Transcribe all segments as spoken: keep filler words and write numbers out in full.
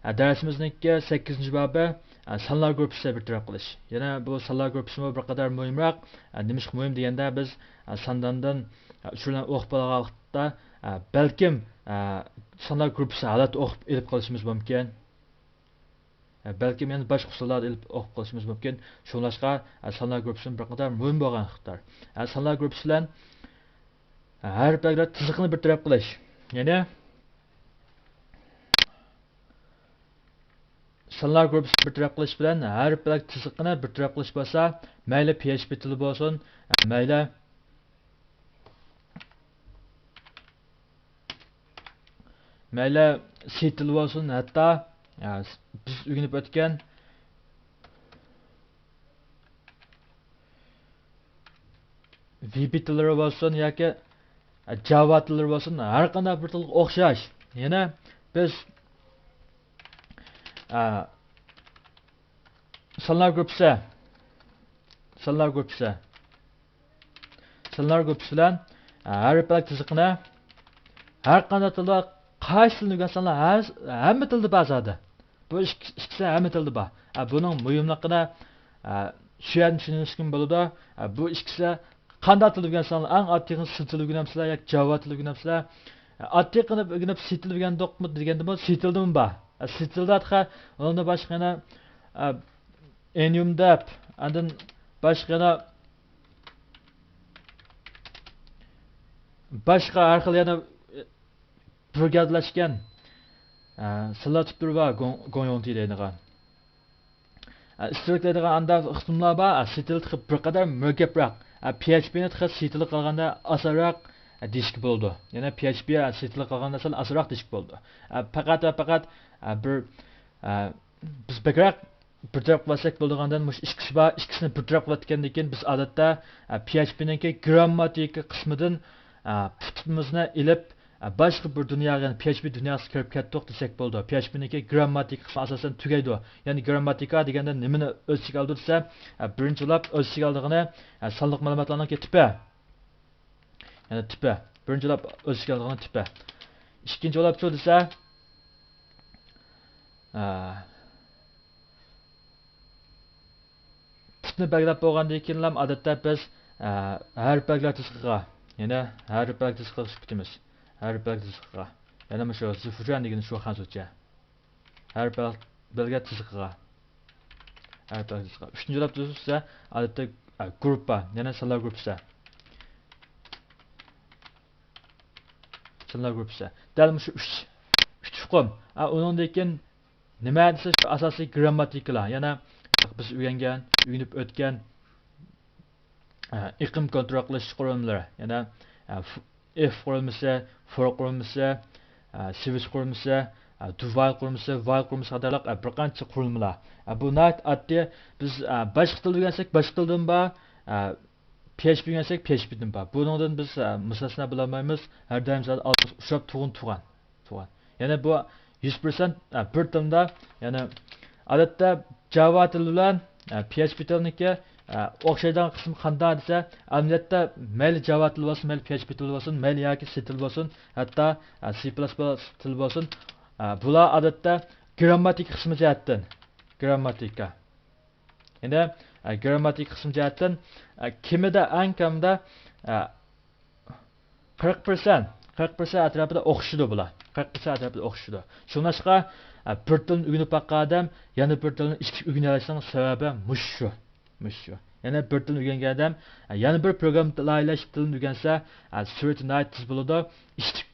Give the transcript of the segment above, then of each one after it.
ئە، دەرسىمىزنىڭكى سەككىزىنچى بابى، ئە، سانلار گۇرۇپپىسى بىر تەرەپ قىلىش. يەنە بۇ سانلار گۇرۇپپىسىمۇ بىر قەدەر مۇھىمراق. ئە، نېمىشقا مۇھىم دېگەندە، بىز، ئە، سانداندىن، ئە، ئۇچۇرلارنى ئوقۇپ بولغان ۋاقىتتا، ئە، بەلكىم، ئە، سانلار گۇرۇپپىسى ھالەتتە ئوقۇپ ئېلىپ قېلىشىمىز مۇمكىن. ئە، بەلكىم يەنە باشقا ئۇسۇللاردا ئېلىپ ئوقۇپ قېلىشىمىز مۇمكىن. شۇڭلاشقا، ئە، سانلار گۇرۇپپىسىمۇ بىر قەدەر مۇھىم بولغان ئىقتىدار. ئە، سانلار گۇرۇپپىسى بىلەن، ئە، ھەرپلەر تىزىقىنى بىر تەرەپ قىلىش. يەنى، سانلار گۇرۇپپىسىنى بىر تەرەپ قىلىش بىلەن ھەرپلەر تىزىقىنى بىر تەرەپ قىلىش بولسا، مەيلى پي ئېچ پى تىلى بولسۇن، مەيلى، مەيلى سى تىلى بولسۇن، ھەتتا، ئە، بىز ئۆگىنىپ ئۆتكەن ۋى بى تىللىرى بولسۇن ياكى جاۋا تىللىرى بولسۇن، ھەر قانداق بىر تىلغا ئوخشاش. يەنە بىز، ئە، سانلار گۇرۇپپىسى، سانلار گۇرۇپپىسى، سانلار گۇرۇپپىسى بىلەن، ئە، ھەرپلەر تىزىقىنى ھەر قانداق تىلدا، قايسى تىلنى ئۆگەنسەڭلار، ھەر، ھەممە تىلدا بار زادى. بۇ ئىككى، ئىككىسى ھەممە تىلدا بار. ئە، بۇنىڭ مۇھىملىقىنى، ئە، شۇ يەردىن چۈشىنىشكىمۇ بولىدۇ. ئە، بۇ ئىككىسى قانداق تىلدا ئۆگەنسەڭلار، ئەڭ ئاددىيىنى سى تىلى ئۆگىنەمسىلەر ياكى جاۋا تىلى ئۆگىنەمسىلەر؟ ئە، ئاددىي قىلىپ ئۆگىنىپ سى تىلى ئۆگەندۇقمۇ دېگەندىمۇ، سى تىلدىمۇ بار. ئە، سى تىلدا تېخى ئۇنىڭدىن باشقا يەنە، ئە، ئېنىيۇم دەپ، ئاندىن باشقا يەنە باشقا ھەر خىل يەنە بىر گەۋدىلەشكەن، ئە، سىللار تىپلىرى بار، گوڭ-، گوڭيوڭتى دەيدىغان. ئە، ئىسترىك دەيدىغان ئانداق ئىقلىملار بار، ئە، سى تىلى تېخى بىر قەدەر مۇرەككەپرەك. ئە، پي ئېچ پى نى تېخى سى تىلىغا قارىغاندا ئاسانراق، ئە، دېيىشكە بولىدۇ. يەنى پي ئېچ پى، ئە، سى تىلىغا قارىغاندا سەل ئاسانراق دېيىشكە بولىدۇ. ئە، پەقەت ۋە پەقەت، ئە، بىر، ئە، بىز بەكرەك بىر تەرەپ قىلىۋەتسەك بولىدىغاندىن مۇشۇ ئىككىسى بار، ئىككىسىنى بىر تەرەپ قىلىۋەتكەندىن كېيىن بىز ئادەتتە، ئە، پي ئېچ پى نىڭكى گرامماتىكا قىسمىدىن، ئە، پۇتىمىزنى ئېلىپ، ئە، باشقا بىر دۇنياغا، يەنى پي ئېچ پى دۇنياسىغا كىرىپ كەتتۇق دېسەك بولىدۇ. پي ئېچ پى نىڭكى گرامماتىكا قىسمى ئاساسەن تۈگەيدۇ. يەنى گرامماتىكا دېگەندە نېمىنى ئۆز ئىچىگە ئالىدۇ دېسە، ئە، بىرىنچى بولۇپ ئۆز ئىچىگە ئالىدىغىنى، ئە، سانلىق مەلۇماتلارنىڭكى تىپى. يەنى تىپى. بىرىنچى بولۇپ ئۆز ئىچىگە ئالىدىغىنى تىپى. ئىككىنچى بولۇپچۇ دېسە، ئە، تىپنى بەلگىلەپ بولغاندىن كېيىنلا ئادەتتە بىز، ئە، ھەرپ بەلگىلەش تىزىقىغا، يەنى ھەرپ بەلگىلەش تىزىقىغا چۈشۈپ كېتىمىز. ھەرپ بەلگىلەش تىزىقىغا. يەنى مۇشۇ زىفۇجيەن دېگىنى شۇ خەنزۇچە. ھەرپ بەل-، بەلگىلەش تىزىقىغا. ھەرپ بەلگىلەش تىزىقىغا. ئۈچىنچى بولۇپ تۈزۈلسە، ئادەتتە، ئە، گۇرۇپپا، يەنى سانلار گۇرۇپپىسى. سانلار گۇرۇپپىسى. دەل مۇشۇ ئۈچ، ئۈچ ئۇقۇم. ئە، ئۇنىڭدىن كېيىن نېمە دېسە، شۇ ئاساسىي گرامماتىكىلار، يەنە بىز ئۆگەنگەن، ئۆگىنىپ ئۆتكەن، ئە، ئېقىم كونترول قىلىش قۇرۇلمىلىرى، يەنە، ئە، ف-، ئىف قۇرۇلمىسى، فور قۇرۇلمىسى، ئە، سىۋىچ قۇرۇلمىسى، ئە، دۇ ۋايل قۇرۇلمىسى، ۋايل قۇرۇلمىسى قاتارلىق، ئە، بىر قانچە قۇرۇلمىلار. ئە، بۇ ناھايىتى ئاددىي. بىز، ئە، باشقا تىلدا ئۆگەنسەك، باشقا تىلدىن بار، ئە، پي ئېچ پى ئۆگەنسەك، پي ئېچ پى دىن بار. بۇنىڭدىن بىز، ئە، مۇستەسنا بولالمايمىز. ھەر دائىم زادى ئالدىمىز ئۇچراپ تۇرغىنى تۇرغان. تۇرغان. يەنى بۇ يۈز پىرسەنت، ئە، بىر تىلدا، يەنى ئادەتتە جاۋا تىلى بىلەن، ئە، پي ئېچ پى تىلىنىڭكى، ئە، ئوخشايدىغان قىسمى قانداق دېسە، ئەمەلىيەتتە مەيلى جاۋا تىلى بولسۇن، مەيلى پي ئېچ پى تىلى بولسۇن، مەيلى ياكى سى تىلى بولسۇن، ھەتتا، ئە، سى پىلەس پىلەس تىلى بولسۇن، ئە، بۇلار ئادەتتە گرامماتىكا قىسمى جەھەتتىن، گرامماتىكا. يەنى، ئە، گرامماتىكا قىسمى جەھەتتىن، ئە، كېمىدە، ئەڭ كەمدە، ئە، قىرىق پىرسەنت، قىرىق پىرسەنت ئەتراپىدا ئوخشىشىدۇ بۇلار. قىرىق پىرسەنت ئەتراپىدا ئوخشىشىدۇ. شۇڭلاشقا، ئە، بىر تىلنى ئۆگىنىپ باققان ئادەم يەنە بىر تىلنى ئىشتىك ئۆگىنەلەشنىڭ سەۋەبى مۇشۇ شۇ. مۇشۇ شۇ. يەنە بىر تىلنى ئۆگەنگەن ئادەم، ئە، يەنە بىر پروگرامما لايىھەلەش تىلىنى ئۆگەنسە، ئە، سۈرئىتى ناھايىتى تېز بولىدۇ. ئىشتىك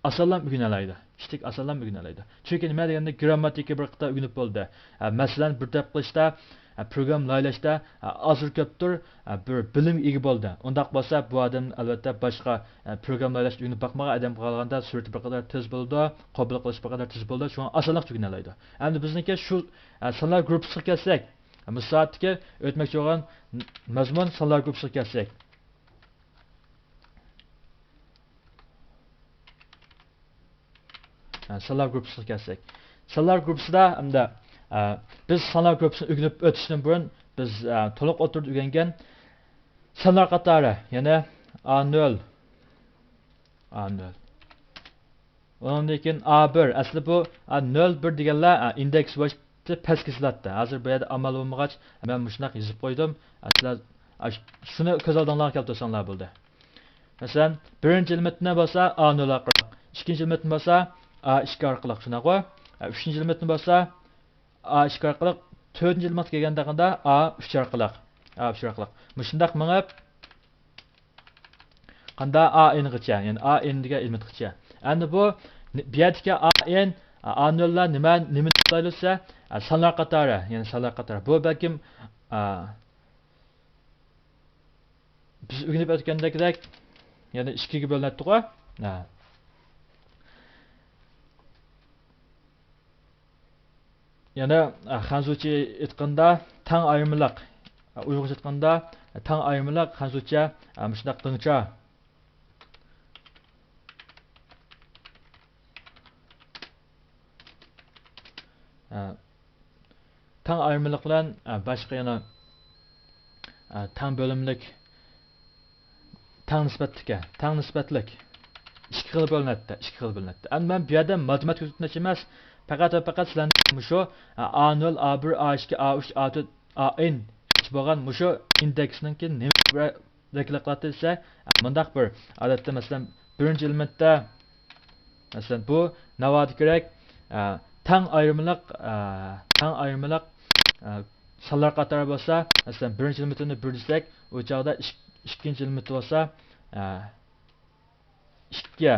ئاسانلا ئۆگىنەلەيدۇ. ئىشتىك ئاسانلا ئۆگىنەلەيدۇ. چۈنكى نېمە دېگەندە، گرامماتىكا بىر قېتىم ئۆگىنىپ بولدى. ئە، مەسىلەن، بىر تەرەپ قىلىشتا، ئە، پروگرامما لايىھەلەشتە، ئە، ئازدۇر كۆپتۇر، ئە، بىر بىلىمگە ئىگە بولدى. ئۇنداق بولسا، بۇ ئادەم، ئەلۋەتتە، باشقا، ئە، پروگرامما لايىھەلەشتە ئۆگىنىپ باقمىغان ئادەمگە قارىغاندا سۈرئىتى بىر قەدەر تېز بولىدۇ، قوبۇل قىلىش بىر قەدەر تېز بولىدۇ، شۇڭا ئاسانلىقچە ئۆگىنەلەيدۇ. ئەمدى بىزنىڭكى شۇ، ئە، سانلار گۇرۇپپىسىغا كەلسەك، مۇشۇ سائەتتىكى ئۆتمەكچى بولغان مەزمۇن سانلار گۇرۇپپىسىغا كەلسەك. ھە، سانلار گۇرۇپپىسىغا كەلسەك. سانلار گۇرۇپپىسىدا ئەمدى، ئە، بىز سانلار گۇرۇپپىسىنى ئۆگىنىپ ئۆتۈشتىن بۇرۇن بىز، ئە، تولۇق ئوتتۇرىدا ئۆگەنگەن سانلار قاتارى، يەنى ئا نۆل، ئا نۆل، ئۇنىڭدىن كېيىن ئا بىر، ئەسلى بۇ، ئا، نۆل بىر دېگەنلەر، ئا، ئىندېكس بويىچە پەسكە سېلىناتتى. ھازىر بۇ يەردە ئامال بولمىغاچ، مەن مۇشۇنداق يېزىپ قويدۇم. ئا، سىلەر، ئا، شۇنى كۆز ئالدىڭلارغا كەلتۈرسەڭلار بولدى. مەسىلەن، بىرىنچى ئېلېمېنتنى بولسا ئا نۆل ئارقىلىق، ئىككىنچى ئېلېمېنتنى بولسا ئا ئىككى ئارقىلىق، شۇنداققۇ؟ ئا، ئۈچىنچى ئېلېمېنتنى بولسا ئا ئىككى ئارقىلىق، تۆتىنچى ئېلېمېنتقا كەلگەندە ئا ئۈچ ئارقىلىق، ئا ئۈچ ئارقىلىق. مۇشۇنداق مېڭىپ، قاندا ئا ئېنغىچە، يەنى ئا ئېن دېگەن ئېلېمېنتقىچە. ئەمدى بۇ، بۇ يەردىكى ئا ئېن، ئا نۆللەر نېمە، نېمىنى ئىپادىلەيدۇ دېسە، ئا، سانلار قاتارى، يەنى سانلار قاتارى. بۇ بەلكىم، ئا، بىز ئۆگىنىپ ئۆتكەندەكدەك، يەنى ئىككىگە بۆلۈنەتتىغۇ. ھە. يەنە، ئە، خەنزۇچە ئېيتقاندا تەڭ ئايرىملىق، ئە، ئۇيغۇرچە ئېيتقاندا تەڭ ئايرىملىق، خەنزۇچە، ئە، مۇشۇنداق دىڭچا. ئە، تەڭ ئايرىملىق بىلەن، ئە، باشقا يەنە، ئە، تەڭ بۆلۈملۈك، تەڭ نىسبەتلىككە، تەڭ نىسبەتلىك ئىككى خىل بۆلۈنەتتى، ئىككى خىل بۆلۈنەتتى. ئەمدى مەن بۇ يەردە ماتېماتىكا ئۆگىتىۋەتمەكچى ئەمەس، پەقەت ۋە پەقەت سىلەرنى مۇشۇ، ئە، ئا نۆل، ئا بىر، ئا ئىككى، ئا ئۈچ، ئا تۆت، ئا ئېن بولغان مۇشۇ ئىندېكسنىڭكى نېمە ۋەكىللىك قىلاتتى دېسە، مۇنداق بىر، ئادەتتە، مەسىلەن، بىرىنچى ئېلېمېنتتا، مەسىلەن، بۇ ناۋادا كېرەك، ئە، تەڭ ئايرىملىق، ئە، تەڭ ئايرىملىق، ئە، سانلار قاتارى بولسا، مەسىلەن، بىرىنچى ئېلېمېنتىنى بىر دېسەك، ئۇ چاغدا ئىك-، ئىككىنچى ئېلېمېنت بولسا، ئە، ئىككى،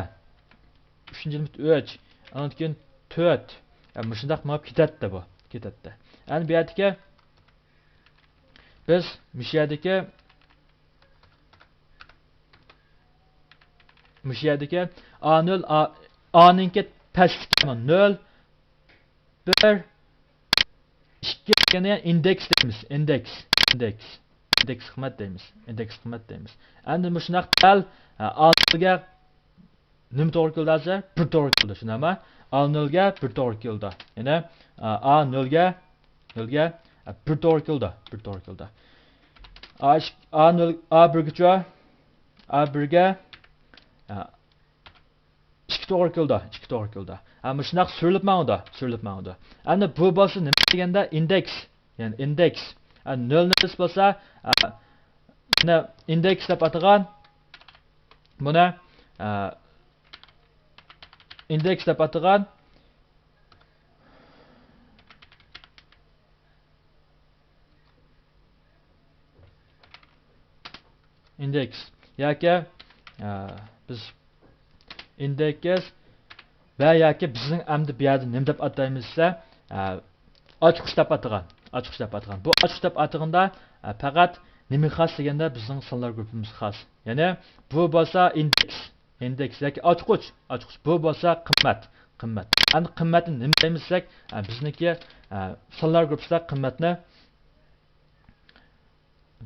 ئۈچىنچى ئېلېمېنت ئۈچ، ئاندىن كېيىن تۆت. ئە، مۇشۇنداق مېڭىپ كېتەتتى بۇ، كېتەتتى. ئەمدى بۇ يەردىكى، بىز مۇشۇ يەردىكى مۇشۇ يەردىكى ئا نۆل، ئا، ئانىڭكى پەسلىكى نۆل، بىر، ئىككى دېگەننى ئىندېكس دەيمىز. ئىندېكس، ئىندېكس، ئىندېكس قىممەت دەيمىز. ئىندېكس قىممەت دەيمىز. ئەمدى مۇشۇنداق دەل، ئا نۆلگە نېمە توغرا كېلىدۇ ھازىر؟ بىر توغرا كېلىدۇ، شۇنداقمۇ؟ ئا نۆلگە بىر توغرا كېلىدۇ. يەنى، ئا، ئا نۆلگە، نۆلگە، ئا، بىر توغرا كېلىدۇ، بىر توغرا كېلىدۇ. ئا ئىك-، ئا نۆل، ئا بىرگىچۇ، ئا بىرگە، ئا، ئىككى توغرا كېلىدۇ، ئىككى توغرا كېلىدۇ. ھە، مۇشۇنداق سۈرۈلۈپ ماڭىدۇ، سۈرۈلۈپ ماڭىدۇ. ئەمدى بۇ بولسا نېمە دېگەندە ئىندېكس، يەنى ئىندېكس. ھە، نۆلنى بىز بولسا، ھە، يەنە ئىندېكس دەپ ئاتىغان. بۇنى، ھە، ئىندېكس دەپ ئاتىغان. ئىندېكس ياكى، ئە، بىز ئىندېكس ۋە ياكى بىزنىڭ ئەمدى بۇ يەردە نېمە دەپ ئاتايمىز دېسە، ئە، ئاچقۇچ دەپ ئاتىغان. ئاچقۇچ دەپ ئاتىغان. بۇ ئاچقۇچ دەپ ئاتىغاندا، ئە، پەقەت نېمىگە خاس دېگەندە بىزنىڭ سانلار گۇرۇپپىمىزغا خاس. يەنى بۇ بولسا ئىندېكس. ئىندېكس ياكى ئاچقۇچ، ئاچقۇچ. بۇ بولسا قىممەت، قىممەت. ئەمدى قىممەتنى نېمە دەيمىز دېسەك، ئە، بىزنىڭكى، ئە، سانلار گۇرۇپپىسىدا قىممەتنى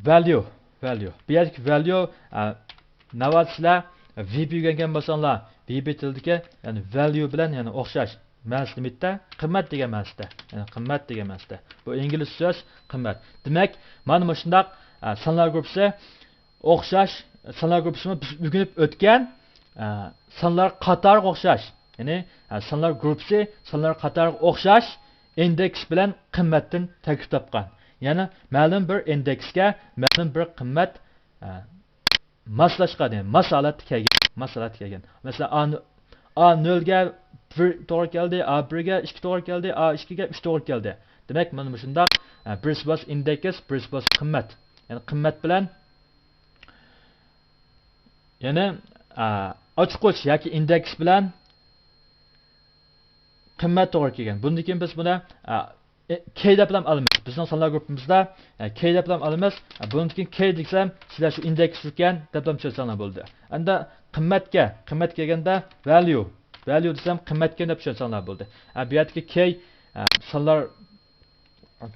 value، value. بۇ يەردىكى value، ئە، ناۋادا سىلەر V B ئۆگەنگەن بولساڭلار، V B تىلىدىكى، يەنى value بىلەن يەنى ئوخشاش. مەنىسى نېمە دېدى؟ قىممەت دېگەن مەنىسىدە. يەنى قىممەت دېگەن مەنىسىدە. بۇ ئىنگلىز سۆز قىممەت. دېمەك، مانا مۇشۇنداق، ئە، سانلار گۇرۇپپىسى ئوخشاش، سانلار گۇرۇپپىسىمۇ بىز ئۆگىنىپ ئۆتكەن، ئە، سانلار قاتارىغا ئوخشاش. يەنى، ئە، سانلار گۇرۇپپىسى سانلار قاتارىغا ئوخشاش ئىندېكس بىلەن قىممەتتىن تەركىب تاپقان. يەنى مەلۇم بىر ئىندېكسكە مەلۇم بىر قىممەت، ئە، ماسلاشقان، يەنى ماس ھالەتتە كەلگەن، ماس ھالەتتە كەلگەن. مەسىلەن، ئا، ئا نۆلگە بىر توغرا كەلدى، ئا بىرگە ئىككى توغرا كەلدى، ئا ئىككىگە ئۈچ توغرا كەلدى. دېمەك، مانا مۇشۇنداق، ئە، بىرسى بولسا ئىندېكس، بىرسى بولسا قىممەت. يەنى قىممەت بىلەن يەنى، ئا، ئاچقۇچ ياكى ئىندېكس بىلەن قىممەت توغرا كەلگەن. بۇندىن كېيىن بىز بۇنى، ئا، ئە، كەي دەپلەم ئالىمىز. بىزنىڭ سانلار گۇرۇپپىمىزدا، ئە، كەي دەپلەم ئالىمىز. ئە، بۇنىڭدىن كېيىن كەي دېسەم، سىلەر شۇ ئىندېكس ئىكەن دەپلەم چۈشەنسەڭلار بولدى. ئەمدى قىممەتكە، قىممەت كەلگەندە value. Value دېسەم قىممەتكەن دەپ چۈشەنسەڭلار بولدى. ئە، بۇ يەردىكى كەي، ئە، سانلار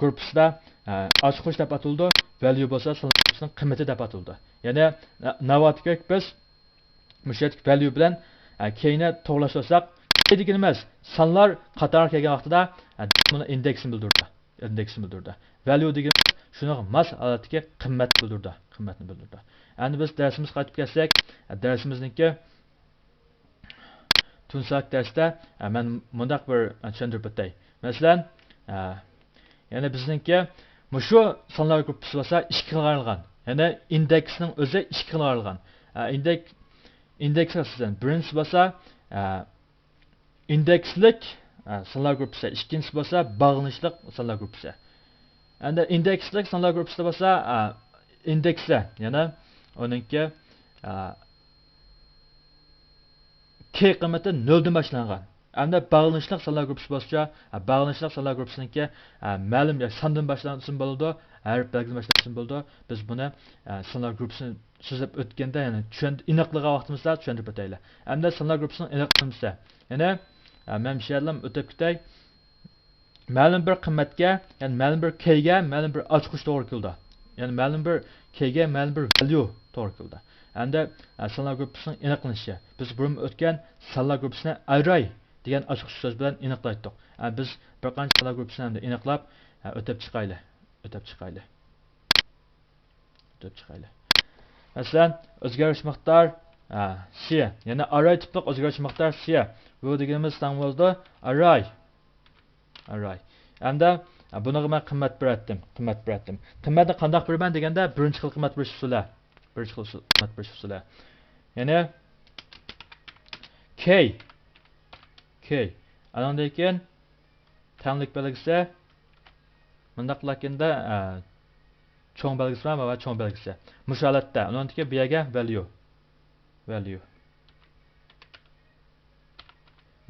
گۇرۇپپىسىدا، ئە، ئاچقۇچ دەپ ئاتىلىدۇ، value بولسا سانلار گۇرۇپپىسىنىڭ قىممىتى دەپ ئاتىلىدۇ. يەنى، ئە، ناۋاتكە بىز مۇشۇ يەردىكى value بىلەن، ئە، كەينى توغرىلاشتۇرساق، كەي دېگىنىمىز سانلار قاتارىغا كەلگەن ۋاقتىدا، ئە، بۇنى ئىندېكسنى بىلدۈرىدۇ. ئىندېكسنى بىلدۈرىدۇ. Value دېگىنىمىز شۇنىڭغا ماس ھالەتتىكى قىممەتنى بىلدۈرىدۇ. قىممەتنى بىلدۈرىدۇ. ئەمدى بىز دەرسىمىزگە قايتىپ كەلسەك، ئە، دەرسىمىزنىڭكى تۇنساق دەرستە، ئە، مەن مۇنداق بىر، ئە، چۈشەندۈرۈپ ئۆتەي. مەسىلەن، ئە، يەنى بىزنىڭكى مۇشۇ سانلار گۇرۇپپىسى بولسا ئىككى خىلغا ئايرىلغان. يەنى ئىندېكسنىڭ ئۆزى ئىككى خىلغا ئايرىلغان. ئە، ئىندېك-، ئىندېكس ئاساسەن بىرىنچىسى بولسا، ئە، ئىندېكسلىك، ئە، سانلار گۇرۇپپىسى، ئىككىنچىسى بولسا باغلىنىشلىق سانلار گۇرۇپپىسى. ئەمدى ئىندېكسلىك سانلار گۇرۇپپىسىدا بولسا، ئە، ئىندېكسى، يەنى ئۇنىڭكى، ئە، كى قىممىتى نۆلدىن باشلانغان. ئەمدى باغلىنىشلىق سانلار گۇرۇپپىسى بولسىچۇ، ئە، باغلىنىشلىق سانلار گۇرۇپپىسىنىڭكى، ئە، مەلۇم يا ساندىن باشلانسىمۇ بولىدۇ، ھەرپ بەلگىدىن باشلانسىمۇ بولىدۇ. بىز بۇنى، ئە، سانلار گۇرۇپپىسىنى سۆزلەپ ئۆتكەندە، يەنى چۈشەن-، ئېنىقلىغان ۋاقتىمىزدا چۈشەندۈرۈپ ئۆتەيلى. ئەمدى سانلار گۇرۇپپىسىنىڭ ئېنىقلىمىسى. يەنى، ئە، مەن شۇ يەردىن ئۆتۈپ كېتەي. مەلۇم بىر قىممەتكە، يەنى مەلۇم بىر كەيگە مەلۇم بىر ئاچقۇچ توغرا كېلىدۇ. يەنى مەلۇم بىر كەيگە مەلۇم بىر ۋەليۇ توغرا كېلىدۇ. ئەمدى، ئە، سانلار گۇرۇپپىسىنىڭ ئېنىقلىنىشى. بىز بۇرۇن ئۆتكەن سانلار گۇرۇپپىسىنى ئەررەي دېگەن ئاچقۇچ سۆز بىلەن ئېنىقلايتتۇق. ئە، بىز بىر قانچە سانلار گۇرۇپپىسىنى ئەمدى ئېنىقلاپ، ئە، ئۆتۈپ چىقايلى. ئۆتۈپ چىقايلى. ئۆتۈپ چىقايلى. مەسىلەن، ئۆزگەرگۈچ مىقدار، ئە، سى، يەنى ئەررەي تىپلىق ئۆزگەرگۈچ مىقدار سى. بۇ دېگىنىمىز تەڭ بولىدۇ ئەررەي. ئەررەي. ئەمدى، ئە، بۇنىڭغا مەن قىممەت بېرەتتىم، قىممەت بېرەتتىم. قىممەتنى قانداق بېرىمەن دېگەندە، بىرىنچى خىل قىممەت بېرىش ئۇسۇلى. بىرىنچى خىل ئۇسۇل، قىممەت بېرىش ئۇسۇلى. يەنى كەي. كەي. ئانىڭدىن كېيىن تەڭلىك بەلگىسى. مۇنداق لەكىندە، ئە، چوڭ بەلگىسى بار، مانا چوڭ بەلگىسى. مۇشۇ ھالەتتە، ئۇنىڭدىكى بۇ يەرگە ۋەليۇ. ۋەليۇ.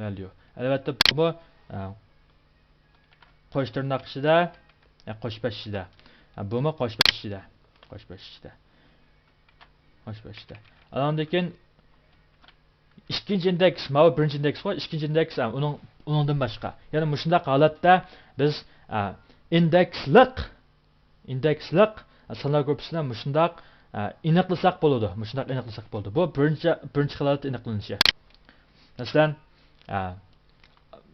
ۋەليۇ. ئەلۋەتتە، بۇمۇ، ئە، قوش تىرناق ئىچىدە، ئە، قوش پەش ئىچىدە. ئە، بۇمۇ قوش پەش ئىچىدە. قوش پەش ئىچىدە. قوش پەش ئىچىدە. ئانىڭدىن كېيىن ئىككىنچى ئىندېكس، ماۋۇ بىرىنچى ئىندېكسقۇ، ئىككىنچى ئىندېكس، ئە، ئۇنىڭ، ئۇنىڭدىن باشقا. يەنى مۇشۇنداق ھالەتتە بىز، ئە، ئىندېكسلىق ئىندېكسلىق سانلار گۇرۇپپىسىنى مۇشۇنداق، ئە، ئېنىقلىساق بولىدۇ. مۇشۇنداق ئېنىقلىساق بولىدۇ. بۇ بىرىنچى، بىرىنچى خىل ھالەتتە ئېنىقلىنىشى. مەسىلەن، ئە،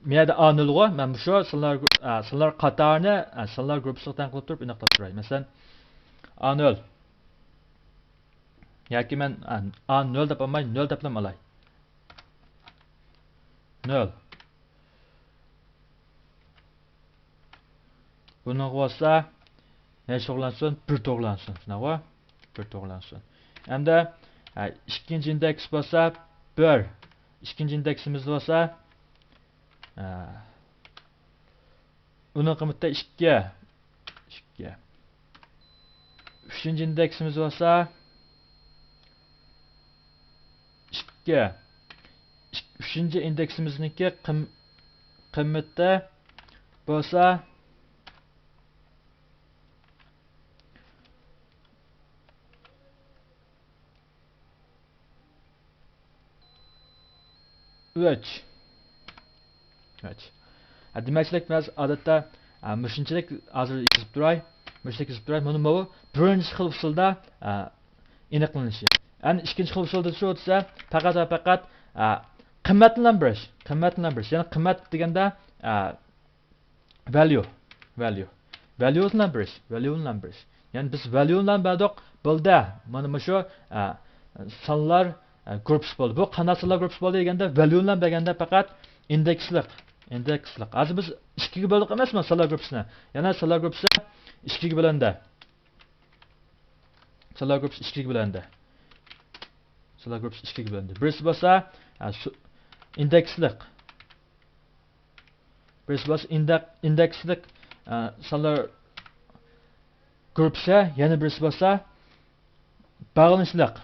مۇ يەردە ئا نۆل غۇ، مەن مۇشۇ سانلار گۇ-، ئە، سانلار قاتارىنى، ئە، سانلار گۇرۇپپىسىغا تەڭ قىلىپ تۇرۇپ ئېنىقلاپ تۇراي. مەسىلەن، ئا نۆل. ياكى مەن، ئە، ئا نۆل دەپ ئالماي، نۆل دەپلا ئالاي. نۆل. بۇنىڭغا بولسا نەچچە توغرىلانسۇن؟ بىر توغرىلانسۇن. شۇنداقغۇ؟ بىر توغرىلانسۇن. ئەمدى، ئە، ئىككىنچى ئىندېكس بولسا بىر. ئىككىنچى ئىندېكسىمىز بولسا، ئە، ئۇنىڭ قىممىتى ئىككى. ئىككى. ئۈچىنچى ئىندېكسىمىز بولسا ئىككى. ئىك-، ئۈچىنچى ئىندېكسىمىزنىڭكى قىم-، قىممىتى بولسا ئۈچ. ئۈچ. ھە، دېمەكچىلىك، مەن ئادەتتە، ئە، مۇشۇنچىلىك ھازىر يېزىپ تۇراي. مۇشۇنچىلىك يېزىپ تۇراي. مۇنى ماۋۇ بىرىنچى خىل ئۇسۇلدا، ئە، ئېنىقلىنىشى. ئەمدى ئىككىنچى خىل ئۇسۇلدا شۇ دېسە، پەقەت ۋە پەقەت، ئە، قىممەتنى بىلەن بېرىش. قىممەتنى بىلەن بېرىش. يەنى قىممەت دېگەندە، ئە، ۋەليۇ، ۋەليۇ. ۋەليۇ بىلەن بېرىش، ۋەليۇ بىلەن بېرىش. يەنى بىز ۋەليۇ بىلەن بەردۇق، بولدى. مانا مۇشۇ، ئە، سانلار، ئە، گۇرۇپپىسى بولدى. بۇ قانداق سانلار گۇرۇپپىسى بولدى دېگەندە، ۋەليۇ بىلەن بەرگەندە پەقەت ئىندېكسلىق، ئىندېكسلىق. ھازىر بىز ئىككىگە بۆلدۇق ئەمەسمۇ سانلار گۇرۇپپىسىنى؟ يەنى سانلار گۇرۇپپىسى ئىككىگە بۆلۈندى. سانلار گۇرۇپپىسى ئىككىگە بۆلۈندى. سانلار گۇرۇپپىسى ئىككىگە بۆلۈندى. بىرسى بولسا، ئە، سۇ-، ئىندېكسلىق. بىرسى بولسا ئىندەك-، ئىندېكسلىق، ئە، سانلار گۇرۇپپىسى، يەنە بىرسى بولسا باغلىنىشلىق.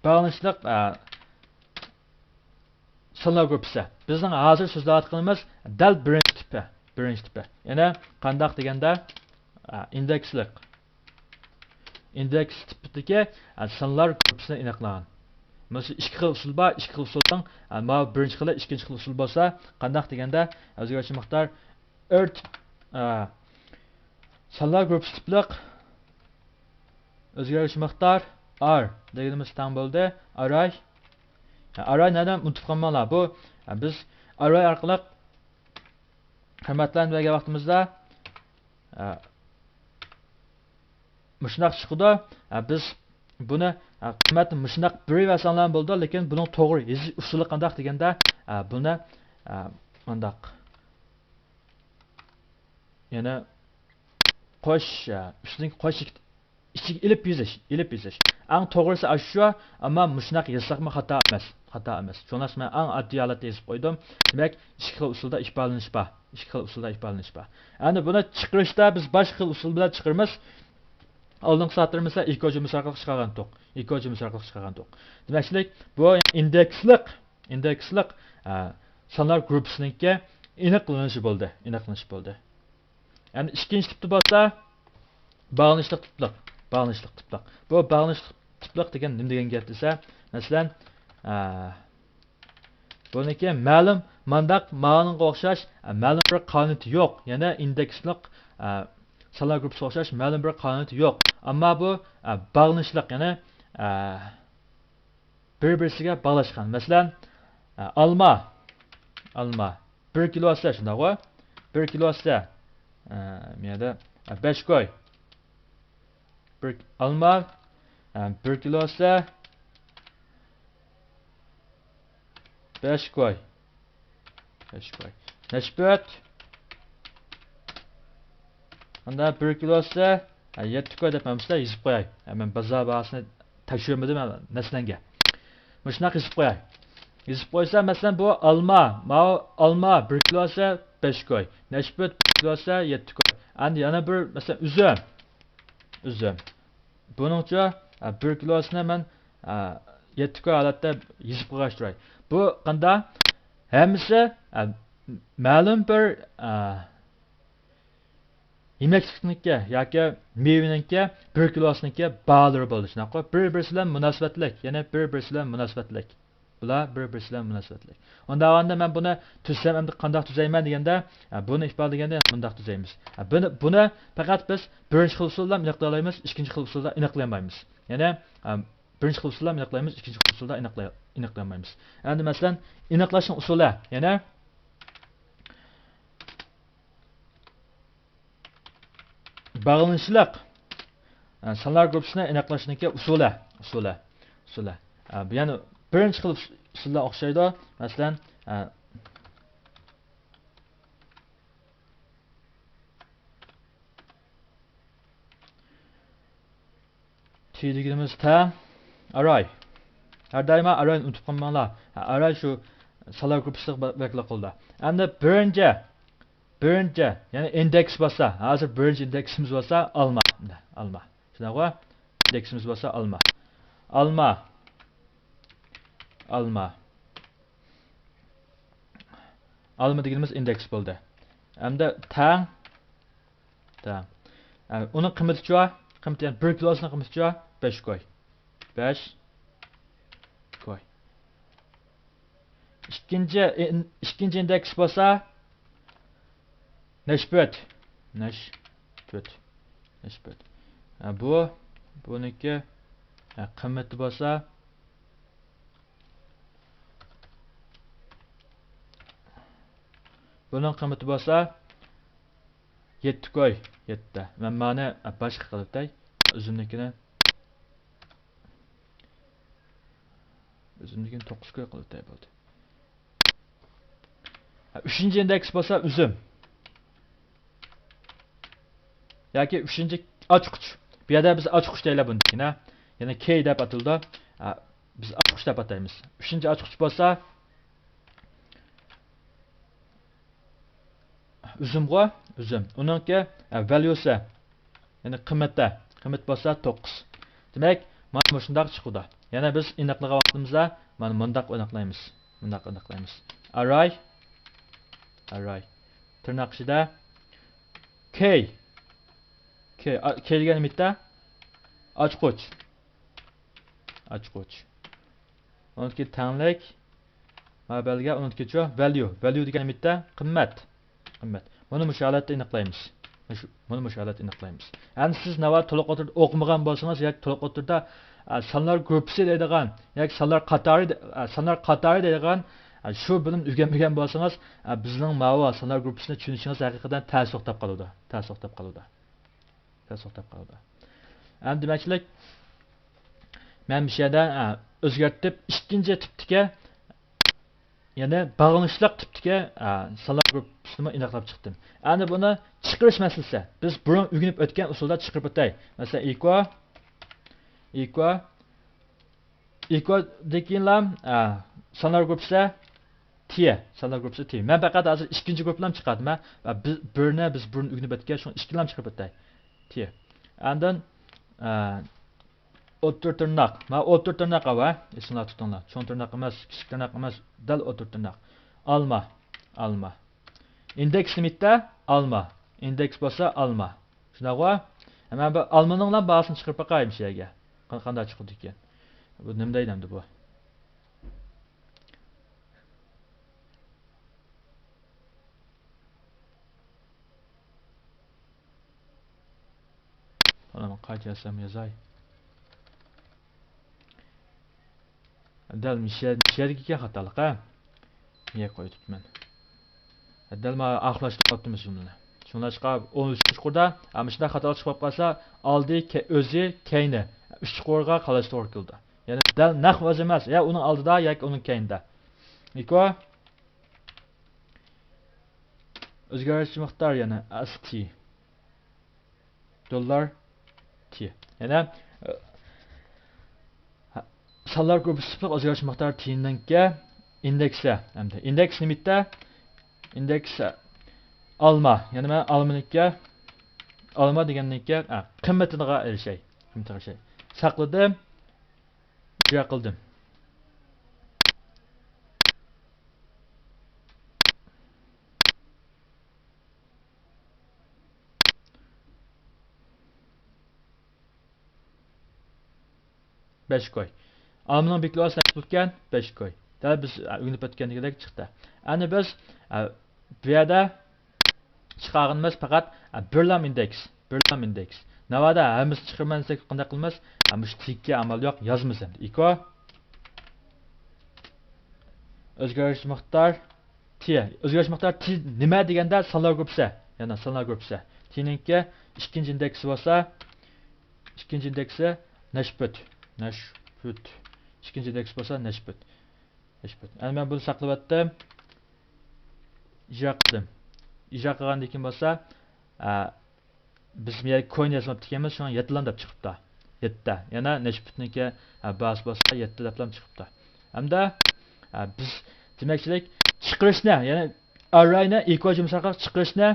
باغلىنىشلىق، ئە، سانلار گۇرۇپپىسى. بىزنىڭ ھازىر سۆزلەۋاتقىنىمىز دەل بىرىنچى تىپى، بىرىنچى تىپى. يەنى قانداق دېگەندە، ئە، ئىندېكسلىق. ئىندېكس تىپىدىكى، ئە، سانلار گۇرۇپپىسىنى ئېنىقلىغان. مۇشۇ ئىككى خىل ئۇسۇل بار، ئىككى خىل ئۇسۇلنىڭ، ئە، ماۋۇ بىرىنچى خىلى، ئىككىنچى خىل ئۇسۇل بولسا، قانداق دېگەندە، ئۆزگەرتىش مىقدار ئىرت، ئە، سانلار گۇرۇپپىسى تىپلىق ئۆزگەرگۈچ مىقدار ئار دېگىنىمىز تەڭ بولدى ئەررەي. ئەررەي نەدە ئۇنتۇپ قالماڭلار. بۇ، بىز ئەررەي ئارقىلىق قىممەتلەرنى بەرگەن ۋاقتىمىزدا، مۇشۇنداق چىقىدۇ. بىز بۇنى، ئە، قىممەتنى مۇشۇنداق بېرىۋەرسەڭلار بولىدۇ، لېكىن بۇنىڭ توغرا يېزىش ئۇسۇلى قانداق دېگەندە، ئە، بۇنى، ئە، مۇنداق. يەنە قوش، ئە، ئۈستىدىكى قوش ئىچىگە ئېلىپ يېزىش، ئېلىپ يېزىش. ئەڭ توغرىسى ئاشۇ، ئەمما مۇشۇنداق يازساقمۇ خاتا ئەمەس، خاتا ئەمەس. چوڭلاشما ئەڭ ئاددىي ھالەتتە يېزىپ قويدۇم. دېمەك، ئىككى خىل ئۇسۇلدا ئىپادىلىنىش بار. ئىككى خىل ئۇسۇلدا ئىپادىلىنىش بار. ئەمدى بۇنى چىقىرىشتا بىز باشقا خىل ئۇسۇل بىلەن چىقىرىمىز. ئالدىنقى سائەتلىرىمىزدە ئېكو جۈملىسى ئارقىلىق چىقارغانتۇق. ئېكو جۈملىسى ئارقىلىق چىقارغانتۇق. دېمەكچىلىك، بۇ ئىندېكسلىق، ئىندېكسلىق، ئە، سانلار گۇرۇپپىسىنىڭكى ئېنىقلىنىشى بولدى. ئېنىقلىنىشى بولدى. يەنى ئىككىنچى تىپتا بولسا، باغلىنىشلىق تىپلىق. باغلىنىشلىق تىپلىق. بۇ باغلىنىشلىق تىپلىق دېگەن نېمە دېگەن گەپ دېسە، مەسىلەن، ئە، بۇنىڭكى مەلۇم مانداق مانىڭغا ئوخشاش، ئە، مەلۇم بىر قانۇنىيىتى يوق. يەنى ئىندېكسلىق، ئە، سانلار گۇرۇپپىسىغا ئوخشاش مەلۇم بىر قانۇنىيىتى يوق. ئەمما بۇ، ئە، باغلىنىشلىق، يەنى، ئە، بىر-بىرسىگە باغلاشقان. مەسىلەن، ئە، ئالما، ئالما. بىر كىلوسى، شۇنداقغۇ؟ بىر كىلوسى، ئە، مۇ يەردە، ئە، بەش كوي. بىر ئالما، ئە، بىر كىلوسى بەش كوي. بەش كوي. نەشپۈت. ئاندا بىر كىلوسى، ھە، يەتتە كوي دەپ مەن بۇ يەردە يېزىپ قوياي. ھە، مەن بازار باھاسىنى تەكشۈرمىدىم نەسلەنگە. مۇشۇنداق يېزىپ قوياي. يېزىپ قويسا، مەسىلەن، بۇ ئالما، ماۋۇ ئالما بىر كىلوسى بەش كوي. نەشپۈت بىر كىلوسى يەتتە كوي. ئەمدى يەنە بىر، مەسىلەن، ئۈزۈم. ئۈزۈم. بۇنىڭچۇ، ئە، بىر كىلوسىنى مەن، ئە، يەتتە كوي ھالەتتە يېزىپ قويغاچ تۇراي. بۇ قاندا؟ ھەممىسى، ئە، مەلۇم بىر، ئە، يېمەكلىكنىڭكى ياكى مېۋىنىڭكى بىر كىلوسىنىڭكى باھالىرى بولدى، شۇنداققۇ؟ بىر-بىرسى بىلەن مۇناسىۋەتلىك، يەنى بىر-بىرسى بىلەن مۇناسىۋەتلىك. بۇلار بىر-بىرسى بىلەن مۇناسىۋەتلىك. ئۇنداق بولغاندا مەن بۇنى تۈزسەم ئەمدى قانداق تۈزەيمەن دېگەندە، ئە، بۇنى ئىپادىلىگەندە مۇنداق تۈزەيمىز. ئە، بۇنى، بۇنى پەقەت بىز بىرىنچى خىل ئۇسۇلدا ئېنىقلايمىز، ئىككىنچى خىل ئۇسۇلدا ئېنىقلىيالمايمىز. يەنى، ئە، بىرىنچى خىل ئۇسۇلدا ئېنىقلايمىز، ئىككىنچى خىل ئۇسۇلدا ئېنىقلاي-، ئېنىقلىيالمايمىز. ئەمدى مەسىلەن، ئېنىقلاشنىڭ ئۇسۇلى، يەنى باغلىنىشلىق، ئە، سانلار گۇرۇپپىسىنى ئېنىقلاشنىڭكى ئۇسۇلى، ئۇسۇلى، ئۇسۇلى. ئە، بۇ يەنە بىرىنچى خىل ئۇس-، ئۇسۇلغا ئوخشايدۇ. مەسىلەن، ئە، تى دېگىنىمىز تەڭ ئاراي. ھەر دائىم ئاراينى ئۇنتۇپ قالماڭلار. ئاراي شۇ سانلار گۇرۇپپىسىغا ۋەكىللىك قىلىدۇ. ئەمدى بىرىنچى، بىرىنچى، يەنى ئىندېكس بولسا، ھازىر بىرىنچى ئىندېكسىمىز بولسا ئالما. ئالما. شۇنداققۇ؟ ئىندېكسىمىز بولسا ئالما. ئالما. ئالما. ئالما دېگىنىمىز ئىندېكس بولدى. ئەمدى تەڭ. تەڭ. ئە، ئۇنىڭ قىممىتىچۇ؟ قىممىتى، يەنى بىر كىلوسىنىڭ قىممىتىچۇ؟ بەش كوي. بەش كوي. ئىككىنچى، ئىن-، ئىككىنچى ئىندېكس بولسا نەشپۈت. نەشپۈت. نەشپۈت. ئە، بۇ، بۇنىڭكى، ئە، قىممىتى بولسا، بۇنىڭ قىممىتى بولسا يەتتە كوي، يەتتە. مەن مانى باشقا قىلىپ ئۆتەي. ئۈزۈمنىڭكىنى، ئۈزۈمنىڭكىنى توققۇز كوي قىلىپ ئۆتەي بولدى. ئۈچىنچى ئىندېكس بولسا ئۈزۈم. ياكى ئۈچىنچى ئاچقۇچ. بۇ يەردە بىز ئاچقۇچ دەيلى بۇنى. يەنى كەي دەپ ئاتىلىدۇ. ئا، بىز ئاچقۇچ دەپ ئاتايمىز. ئۈچىنچى ئاچقۇچ بولسا ئۈزۈمغۇ، ئۈزۈم. ئۇنىڭكى، ئە، ۋەليۇسى، يەنى قىممىتى. قىممەت بولسا توققۇز. دېمەك، مانا مۇشۇنداق چىقىدۇ. يەنە بىز ئېنىقلىغان ۋاقتىمىزدا مانا مۇنداق ئېنىقلايمىز. مۇنداق ئېنىقلايمىز. ئاراي. ئاراي. تىرناق ئىچىدە. كەي. كەي. ئا، كەي دېگەن نېمە؟ ئاچقۇچ. ئاچقۇچ. ئۇنىڭدىكى تەڭلىك. مانا بەلگە، ئۇنىڭدىكىچۇ؟ ۋەليۇ. ۋەليۇ دېگەن نېمە؟ قىممەت. قىممەت. بۇنى مۇشۇ ھالەتتە ئېنىقلايمىز. مۇشۇ، بۇنى مۇشۇ ھالەتتە ئېنىقلايمىز. ئەمدى سىز ناۋادا تولۇق ئوتتۇرىدا ئوقۇمىغان بولسىڭىز ياكى تولۇق ئوتتۇرىدا، ئە، سانلار گۇرۇپپىسى دەيدىغان ياكى سانلار قاتارى، ئە، سانلار قاتارى دەيدىغان، ئە، شۇ بىلىمنى ئۆگەنمىگەن بولسىڭىز، ئە، بىزنىڭ ماۋۇ سانلار گۇرۇپپىسىنى چۈشىنىشىڭىز ھەقىقەتەن تەس توختاپ قالىدۇ. تەس توختاپ قالىدۇ. تەس توختاپ قالىدۇ. ئەمدى دېمەكچىلىك، مەن مۇشۇ يەردە، ئە، ئۆزگەرتىپ، ئىككىنچى تىپتىكى، يەنى باغلىنىشلىق تىپتىكى، ئە، سانلار گۇرۇپپىسىنىمۇ ئېنىقلاپ چىقتىم. ئەنە بۇنى چىقىرىش مەسىلىسى. بىز بۇرۇن ئۆگىنىپ ئۆتكەن ئۇسۇلدا چىقىرىپ ئۆتەي. مەسىلەن، ئىكو، ئىكو، ئىكودىن كېيىنلا، ئە، سانلار گۇرۇپپىسى تى، سانلار گۇرۇپپىسى تى. مەن پەقەت ھازىر ئىككىنچى گۇرۇپپىلارنى چىقاردىم، ھە. ۋە بىز بىرنى، بىز بۇرۇن ئۆگىنىپ ئۆتكەن، شۇڭا ئىككىلام چىقىرىپ ئۆتەي. تى. ئاندىن، ئە، ئوتتۇرا تىرناق. مانا ئوتتۇرا تىرناق ئاۋۇ، ھە. ئېسىڭلاردا تۇتۇڭلار. چوڭ تىرناق ئەمەس، كىچىك تىرناق ئەمەس، دەل ئوتتۇرا تىرناق. ئالما، ئالما. ئىندېكس نېمىتتە؟ ئالما. ئىندېكس بولسا ئالما. شۇنداقغۇ؟ مەن بۇ ئالمىنىڭلا باھاسىنى چىقىرىپ باقاي مۇشۇ يەرگە. قا-، قانداق چىقىدىكەن؟ بۇ نېمە دەيدۇ ئەمدى بۇ؟ مانا قايتا يازسام يازاي. دەل مۇشۇ يەر-، مۇشۇ يەردىكى خاتالىق، ھە؟ نىيە قويۇپ تۇرۇپمەن. دەل مانا ئاخىرلاشتۇرۇپ قاپتىمىز جۈملىنى. شۇڭلاشقا ئون ئۈچىنچى قۇردا، ھە، مۇشۇنداق خاتالىق چىقىپ قالسا، ئالدى، كە-، ئۆزى، كەينى، ئۈچ قۇرغا قالاش توغرا كېلىدۇ. يەنى دەل نەق ئۆزى ئەمەس، يا ئۇنىڭ ئالدىدا ياكى ئۇنىڭ كەينىدە. ئىكو. ئۆزگەرتىش مىقدار يەنە ئەس تى. دوللار تى. يەنە، ئە، سانلار گۇرۇپپىسى تىپلىق ئۆزگەرتىش مىقدارى تىنىڭكى ئىندېكسى. ئەمدى ئىندېكس نېمىتتە؟ ئىندېكس ئالما. يەنە مەن ئالمىنىڭكى، ئالما دېگەننىڭكى، ئە، قىممىتىغا ئېرىشەي. قىممىتىغا ئېرىشەي. ساقلىدىم. ئىجرا قىلدىم. بەش كوي. ئالمىنىڭ بېكىتىلىۋالسا نەچچە پۇل ئىكەن؟ بەش كوي. دەل بىز، ئە، ئۆگىنىپ ئۆتكەندىكىدەك چىقتى. ئەنە بىز، ئە، بۇ يەردە چىقارغىنىمىز پەقەت، ئە، بىرلام ئىندېكس. بىرلام ئىندېكس. ناۋادا ھەممىسىنى چىقىرىمەن دېسەك قانداق قىلىمىز؟ ئە، مۇشۇ تېگكە ئامال يوق، يازىمىز ئەمدى. ئىكو. ئۆزگەرتىش مىقدار تى. ئۆزگەرتىش مىقدار تى نېمە دېگەندە سانلار گۇرۇپپىسى. يەنە سانلار گۇرۇپپىسى. تىنىڭكى ئىككىنچى ئىندېكسى بولسا، ئىككىنچى ئىندېكسى نەشپۈت. نەشپۈت. ئىككىنچى ئىندېكس بولسا نەشپۈت. نەشپۈت. ئەنە مەن بۇنى ساقلىۋەتتىم. ئىجرا قىلدىم. ئىجرا قىلغاندىن كېيىن بولسا، ئە، بىز بۇ يەرگە كوين يازماپتىكەنمىز، شۇڭا يەتتىلام دەپ چىقىپتۇ. يەتتە. يەنە نەشپۈتنىڭكى، ئە، باھاسى بولسا يەتتە دەپلام چىقىپتۇ. ھەمدە، ئە، بىز دېمەكچىلىك چىقىرىشنى، يەنى ئارراينى ئىكو جۈملىسى ئارقىلىق چىقىرىشنى،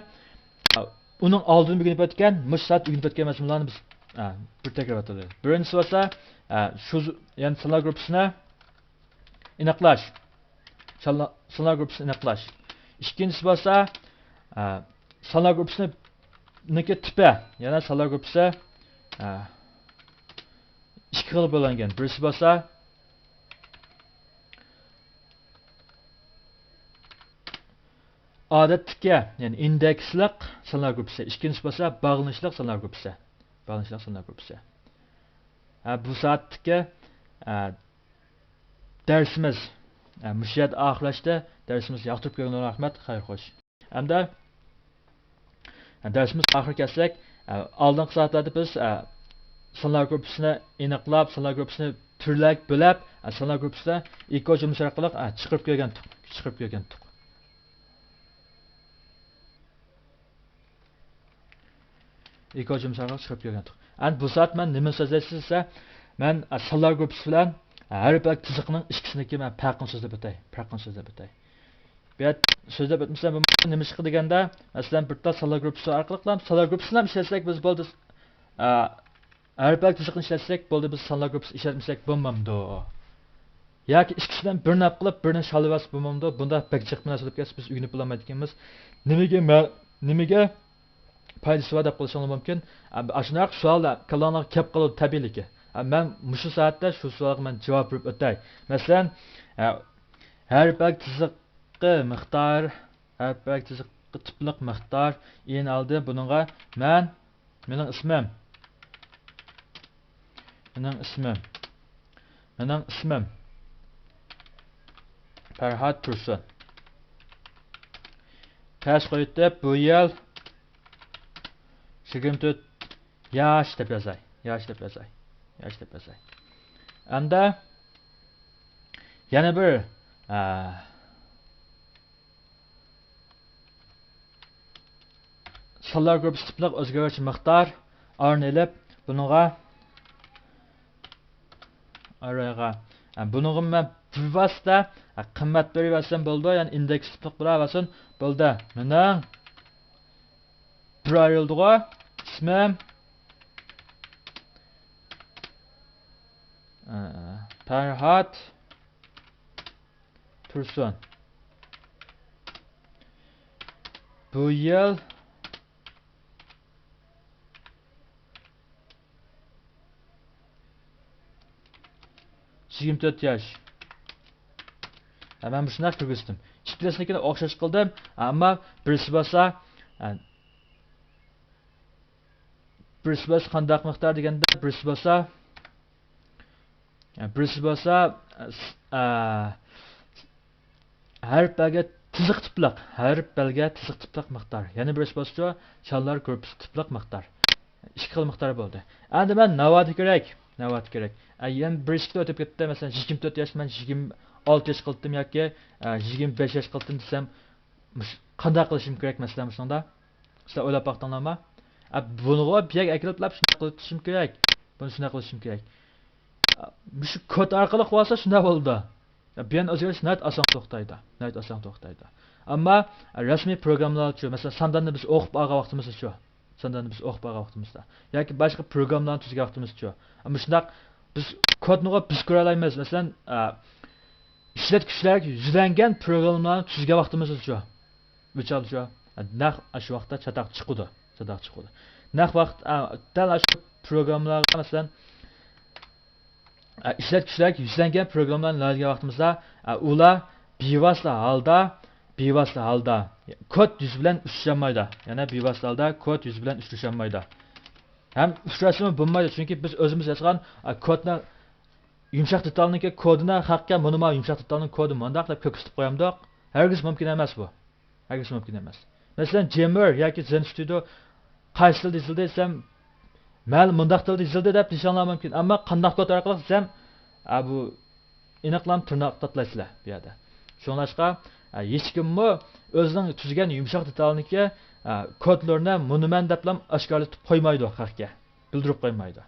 ئە، ئۇنىڭ ئالدىن ئۆگىنىپ ئۆتكەن، مۇشۇ سائەت ئۆگىنىپ ئۆتكەن مەزمۇنلارنى بىز، ئە، بىر تەكرار ئاتىدۇ. بىرىنچىسى بولسا، ئە، شۇ، يەنى سانلار گۇرۇپپىسىنى ئېنىقلاش. سانلا-، سانلار گۇرۇپپىسىنى ئېنىقلاش. ئىككىنچىسى بولسا، ئە، سانلار گۇرۇپپىسىنىڭكى تىپى. يەنى سانلار گۇرۇپپىسى، ئە، ئىككى خىل بۆلۈنگەن. بىرسى بولسا ئادەتتىكى، يەنى ئىندېكسلىق سانلار گۇرۇپپىسى. ئىككىنچىسى بولسا باغلىنىشلىق سانلار گۇرۇپپىسى. باغلىنىشلىق سانلار گۇرۇپپىسى. ھە، بۇ سائەتتىكى، ئە، دەرسىمىز، ئە، مۇشۇ يەردە ئاخىرلاشتى. دەرسىمىزنى ياقتۇرۇپ كۆرگىنىڭلارغا رەھمەت. خەير خوش. ئەمدى دەرسىمىز ئاخىرى كەلسەك، ئە، ئالدىنقى سائەتلەردە بىز، ئە، سانلار گۇرۇپپىسىنى ئېنىقلاپ، سانلار گۇرۇپپىسىنى تۈرلەرگە بۆلۈپ، ئە، سانلار گۇرۇپپىسىنى ئىكو جۈملىسى ئارقىلىق، ئە، چىقىرىپ كۆرگەنتۇق. چىقىرىپ كۆرگەنتۇق. ئىكو جۈملىسى ئارقىلىق چىقىرىپ كۆرگەنتۇق. ئەمدى بۇ سائەت مەن نېمىنى سۆزلەيسىز دېسە، مەن، ئە، سانلار گۇرۇپپىسى بىلەن، ئە، ھەر بەلگە تىزىقنىڭ ئىككىسىنىڭكى مەن پەرقىنى سۆزلەپ ئۆتەي. پەرقىنى سۆزلەپ ئۆتەي. بۇ يەردە سۆزلەپ ئۆتمىسەم بولمايدۇ. نېمىشقا دېگەندە، مەسىلەن، بىر تال سانلار گۇرۇپپىسى ئارقىلىقلا، سانلار گۇرۇپپىسىنى ئىشلەتسەك بىز بولدى. ئە، ھەر بەلگە تىزىقنى ئىشلەتسەك بولدى، بىز سانلار گۇرۇپپىسى ئىشلەتمىسەك بولمامدۇ؟ ياكى ئىككىسىدىن بىرنى ئاپ قىلىپ، بىرنى شالىۋەتسە بولمامدۇ؟ بۇنداق بەك جىق مۇناسىۋەت بولۇپ كەتسە، بىز ئۆگىنىپ بولالمايدىكەنمىز. نېمىگە مە-، نېمىگە پايدىسى بار دەپ قويۇشۇڭلار مۇمكىن. ئە، ئاشۇنداق سوئال كاللاڭلارغا كەپ قالىدۇ تەبىئىيلىكى. ئە، مەن مۇشۇ سائەتتە شۇ سوئالغا مەن جاۋاب بېرىپ ئۆتەي. مەسىلەن، ئە، ھەر بەلگە تىزىققا مىقدار، ھەر بەلگە تىزىققا تىپلىق مىقدار ئېنى ئالدى. بۇنىڭغا مەن مېنىڭ ئىسمىم. مېنىڭ ئىسمىم. مېنىڭ ئىسمىم پەرھات تۇرسۇن. تەس قويۇپ، بۇ يىل يىگىرمە تۆت ياش دەپ يازاي. ياش دەپ يازاي. ياش دەپ يازاي. ئەمدى يەنە بىر، ئە، سانلار گۇرۇپپىسى تىپلىق ئۆزگەرگۈچى مىقدار ئارىنى ئېلىپ، بۇنىڭغا ئاررەيغا، ئە، بۇنىڭغا مەن بىۋاسىتە، ئە، قىممەت بېرىۋەرسەم بولىدۇ، يەنى ئىندېكس تىپلىق بولۇۋەرسۇن، بولدى. مېنىڭ بىر ئايرىلدىغۇ ئىسمىم، ئە، پەرھات تۇرسۇن. بۇ يىل يىگىرمە تۆت ياش. ھە، مەن مۇشۇنداق كىرگۈزدۈم. ئىككىلىسىنىڭكىنى ئوخشاش قىلدىم. ئەمما بىرسى بولسا، ئە، بىرسى بولسا قانداق مىقدار دېگەندە، بىرسى بولسا، ئە، بىرسى بولسا، ئە، ھەرپ بەلگە تىزىق تىپلىق، ھەرپ بەلگە تىزىق تىپلىق مىقدار. يەنە بىرسى بولسىچۇ، سانلار گۇرۇپپىسى تىپلىق مىقدار. ئىككى خىل مىقدار بولدى. ئەمدى مەن ناۋادا كېرەك، ناۋادا كېرەك. ئە، يەنە بىر ئىككى ئۆتۈپ كەتتى. مەسىلەن، يىگىرمە تۆت ياش، مەن يىگىرمە ئالتە ياش قىلدىم ياكى، ئە، يىگىرمە بەش ياش قىلدىم دېسەم، مۇش-، قانداق قىلىشىم كېرەك، مەسىلەن، مۇشۇنىڭدا؟ سىلەر ئويلاپ باقتىڭلارمۇ؟ ئە، بۇنىغۇ بۇ يەرگە ئەكېلىپلا شۇنداق قىلىشىم كېرەك. بۇنى شۇنداق قىلىشىم كېرەك. ئە، مۇشۇ كود ئارقىلىق بولسا شۇنداق بولىدۇ. يا، بۇ يەرنى ئۆزگەرتىش ناھايىتى ئاسان توختايدۇ. ناھايىتى ئاسان توختايدۇ. ئەمما، ئە، رەسمىي پروگراممىلارچۇ، مەسىلەن، سانداننى بىز ئوقۇپ بارغان ۋاقتىمىزدىچۇ، سانداننى بىز ئوقۇپ بارغان ۋاقتىمىزدا ياكى باشقا پروگراممىلارنى تۈزگەن ۋاقتىمىزچۇ، مۇشۇنداق بىز كودنىغۇ بىز كۆرەلەيمىز. مەسىلەن، ئە، ئىشلەتكۈچىلەرگە يۈزلەنگەن پروگراممىلارنى تۈزگەن ۋاقتىمىزدىچۇ، ئۆچالدىچۇ، نەق ئاشۇ ۋاقىتتا چاتاق چىقىدۇ، چاتاق چىقىدۇ. نەق ۋاقىت، ئە، دەل ئاشۇ پروگراممىلارغا، مەسىلەن، ئە، ئىشلەتكۈچىلەرگە يۈزلەنگەن پروگراممىلارنى يازغان ۋاقتىمىزدا، ئە، ئۇلار بىۋاسىتە ھالدا، بىۋاسىتە ھالدا كود يۈزى بىلەن ئۇچرىشالمايدۇ. يەنە بىۋاسىتە ھالدا كود يۈزى بىلەن ئۇچرىشالمايدۇ. ھەم ئۇچراشمۇ بولمايدۇ، چۈنكى بىز ئۆزىمىز يازغان، ئە، كودنى، يۇمشاق دېتالنىڭكى كودىنى خەققە، مۇنۇما يۇمشاق دېتالنىڭ كودى مۇنداق دەپ كۆرسىتىپ قويامدۇق؟ ھەرگىز مۇمكىن ئەمەس بۇ. ھەرگىز مۇمكىن ئەمەس. مەسىلەن، جېمىر ياكى زېن ستۇدىيو قايسى تىلدا يېزىلدى دېسەم، مەلۇم مۇنداق تىلدا يېزىلدى دەپ دېيىشىڭلار مۇمكىن. ئەمما قانداق كود ئارقىلىق دېسەم، ئا، بۇ ئېنىقلام تىرناق تاتلايسىلەر بۇ يەردە. شۇڭلاشقا، ئا، ھېچكىممۇ ئۆزىنىڭ تۈزگەن يۇمشاق دېتالىنىڭكى، ئا، كودلىرىنى مۇنۇمەن دەپلا ئاشكارىلىتىپ قويمايدۇ خەقكە. بىلدۈرۈپ قويمايدۇ.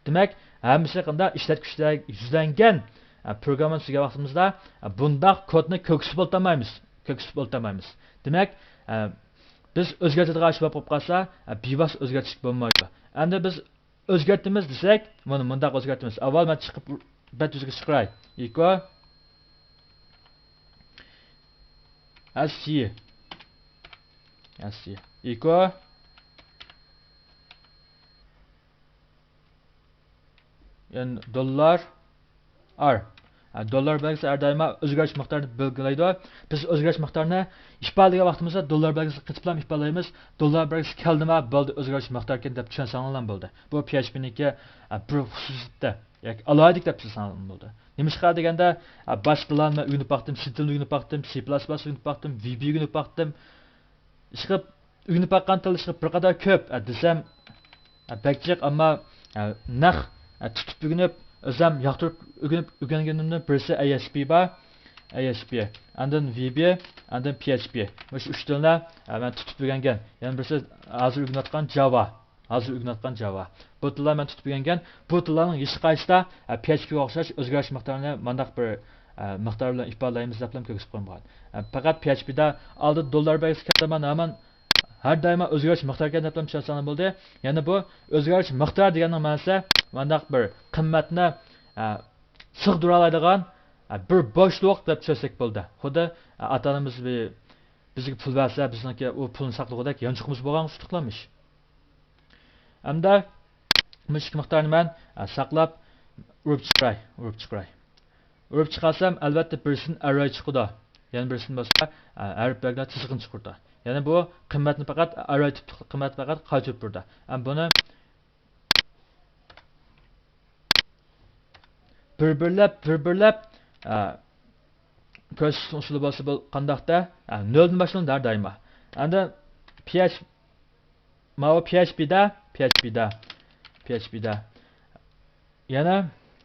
دېمەك، ھەممىسى قانداق ئىشلەتكۈچىلەر يۈزلەنگەن، ئە، پروگراممىنى تۈزگەن ۋاقتىمىزدا، ئە، بۇنداق كودنى كۆكسىتىپ ئولتۇرمايمىز. كۆكسىتىپ ئولتۇرمايمىز. دېمەك، ئە، بىز ئۆزگەرتىدىغان ئىش بولۇپ قالسا، ئە، بىۋاسىتە ئۆزگەرتىش بولمايدۇ. ئەمدى بىز ئۆزگەرتىمىز دېسەك، بۇنى مۇنداق ئۆزگەرتىمىز. ئاۋۋال مەن چىقىپ بەت يۈزىگە چىقىراي. ئېكو ئەس سى. ئەس سى. ئېكو يەنى دوللار ئار. ھە، دوللار بەلگىسى ھەر دائىم ئۆزگىرىش مىقدارىنى بەلگىلەيدۇ. بىز ئۆزگىرىش مىقدارىنى ئىپادىلىگەن ۋاقتىمىزدا دوللار بەلگىسىگە قېتىپلا ئىپادىلەيمىز. دوللار بەلگىسى كەلدىمۇ، بولدى، ئۆزگىرىش مىقدارى ئىكەن دەپ چۈشەنسەڭلارلا بولدى. بۇ پي ئېچ پى نىڭكى، ھە، بىر خۇسۇسىيىتى ياكى ئالاھىدىلىك دەپ چۈشەنسەڭلارلا بولدى. نېمىشقا دېگەندە، ھە، باشقا تىللارنى مەن ئۆگىنىپ باقتىم، سى تىلىنى ئۆگىنىپ باقتىم، سى پىلاس پىلاسنى ئۆگىنىپ باقتىم، ۋى بى ئۆگىنىپ باقتىم. ئىشقىلىپ ئۆگىنىپ باققان تىل ئىشقىلىپ بىر قەدەر كۆپ، ئە، دېسەم، ئە، بەك جىق، ئەمما، ئە، نەق، ئە، تۇتۇپ ئۆگىنىپ، ئۆزەم ياقتۇرۇپ ئۆگىنىپ، ئۆگەنگىنىمدىن بىرسى ئەي ئېس پى بار، ئەي ئېس پى، ئاندىن ۋى بى، ئاندىن پي ئېچ پى. مۇشۇ ئۈچ تىلنى، ئە، مەن تۇتۇپ ئۆگەنگەن. يەنە بىرسى ھازىر ئۆگىنىۋاتقان جاۋا. ھازىر ئۆگىنىۋاتقان جاۋا. بۇ تىللار مەن تۇتۇپ ئۆگەنگەن. بۇ تىللارنىڭ ھېچقايسىسىدا، ئە، پي ئېچ پىگە ئوخشاش ئۆزگىرىش مىقدارىنى مانداق بىر، ئە، مىقدار بىلەن ئىپادىلەيمىز دەپلا كۆرسىتىپ قويمىغان. ئە، پەقەت پي ئېچ پىدا ئالدى دوللار بەلگىسى كەلدى، مانا ھامان ھەر دائىم ئۆزگىرىش مىقدارى ئىكەن دەپلا چۈشەنسەڭلار بولدى. يەنى بۇ ئۆزگىرىش مىقدارى دېگەننىڭ مەنىسى مانداق بىر قىممەتنى، ئە، سىغدۇرالايدىغان، ئە، بىر بوشلۇق دەپ چۈشەنسەك بولدى. خۇددى، ئە، ئاتا ئانىمىز بىر بىزگە پۇل بەرسە، بىزنىڭكى ئۇ پۇلنى ساقلىغۇدەك يانچۇقىمىز بولغانغا ئوخشاش ئىش. ئەمدى مۇشۇ ئىككى مىقدارنى مەن، ئە، ساقلاپ، ئۇرۇپ چىقىراي، ئۇرۇپ چىقىراي. ئۇرۇپ چىقارسام، ئەلۋەتتە، بىرسىدىن ئەررەي چىقىدۇ. يەنە بىرسىدىن بولسا، ئە، ھەرپ بەلگىلەر تىزغىن چىقىرىدۇ. يەنى بۇ قىممەتنى پەقەت، ئەررەي تىپلىق قىممەتنى پەقەت قايتۇرۇپ بېرىدۇ. ئەمدى بۇنى بىر-بىرلەپ، بىر-بىرلەپ، ئە، كۆرسىتىشنىڭ ئۇسۇلى بولسا بۇ قانداقتا؟ ئە، نۆلدىن باشلىنىدۇ ھەر دائىم. ئەمدى پي ئېچ، ماۋۇ پي ئېچ پىدا، پي ئېچ پىدا، پي ئېچ پىدا. يەنە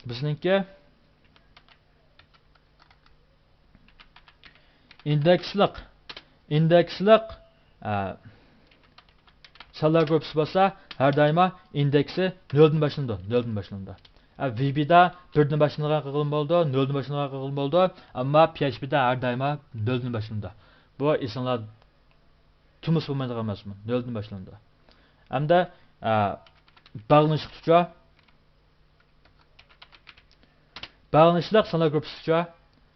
بىزنىڭكى ئىندېكسلىق، ئىندېكسلىق، ئە، سانلار گۇرۇپپىسى بولسا ھەر دائىما ئىندېكسى نۆلدىن باشلىنىدۇ، نۆلدىن باشلىنىدۇ. ئە، ۋى بى دا بىردىن باشلىنىدىغان قىلغىلى بولىدۇ، نۆلدىن باشلىنىدىغان قىلغىلى بولىدۇ، ئەمما پى ئېچ پى دا ھەر دائىما نۆلدىن باشلىنىدۇ. بۇ ئېسىڭلار تۇمۇس بولمايدىغان مەزمۇن، نۆلدىن باشلىنىدۇ. ھەمدە، ئە، باغلىنىشلىق ئۇچۇر، باغلىنىشلىق سانلار گۇرۇپپىسىچۇ؟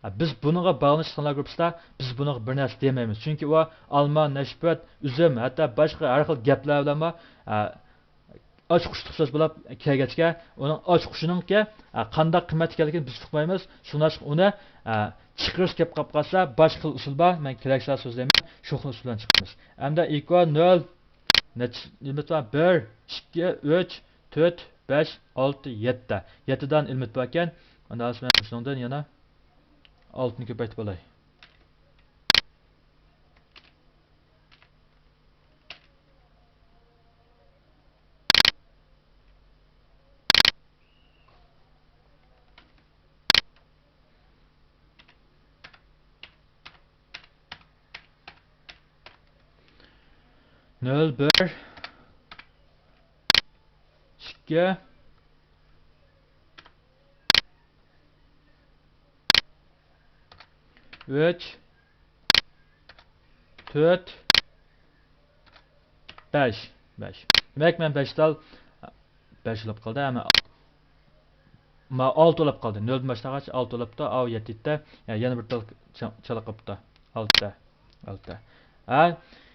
ھە، بىز بۇنىڭغا باغلىنىشلىق سانلار گۇرۇپپىسىدا بىز بۇنىڭغا بىر نەرسە دېمەيمىز. چۈنكى ئۇ ئالما، نەشپۈت، ئۈزۈم، ھەتتا باشقا ھەر خىل گەپلەر بىلەنمۇ، ھە، ئاچقۇچلۇق سۆز بولاپ كەلگەچكە، ئۇنىڭ ئاچقۇچىنىڭكى، ھە، قانداق قىممەت ئىكەنلىكىنى بىز ئۇقمايمىز. شۇڭلاشقا ئۇنى، ھە، چىقىرىش كەپ قاپ قالسا، باشقا خىل ئۇسۇل بار. مەن كېرەكسە سۆزلەيمەن. شۇ خىل ئۇسۇل بىلەن چىقىرىمىز. ئەمدى ئىكو نۆل، نەچچە ئېلېمېنت بار؟ بىر، ئىككى، ئۈچ، تۆت، بەش، ئالتە، يەتتە. يەتتە دانە ئېلېمېنت باركەن. ئۇندا ھازىر مەن شۇنىڭدىن يەنە ئالتىنى كۆپەيتىپ ئالاي. نۆل بىر، ئىككى، ئۈچ، تۆت، بەش، بەش. دېمەك، مەن بەش تال، بەش بولۇپ قالدى. ھەممە ما ئالتە بولۇپ قالدى. نۆلدىن باشلانغاچ ئالتە بولۇپتۇ. ئاۋۇ يەتتە يەتتە. يا، يەنە بىر تال چا-، چالا قاپتۇ. ئالتە، ئالتە. ھە؟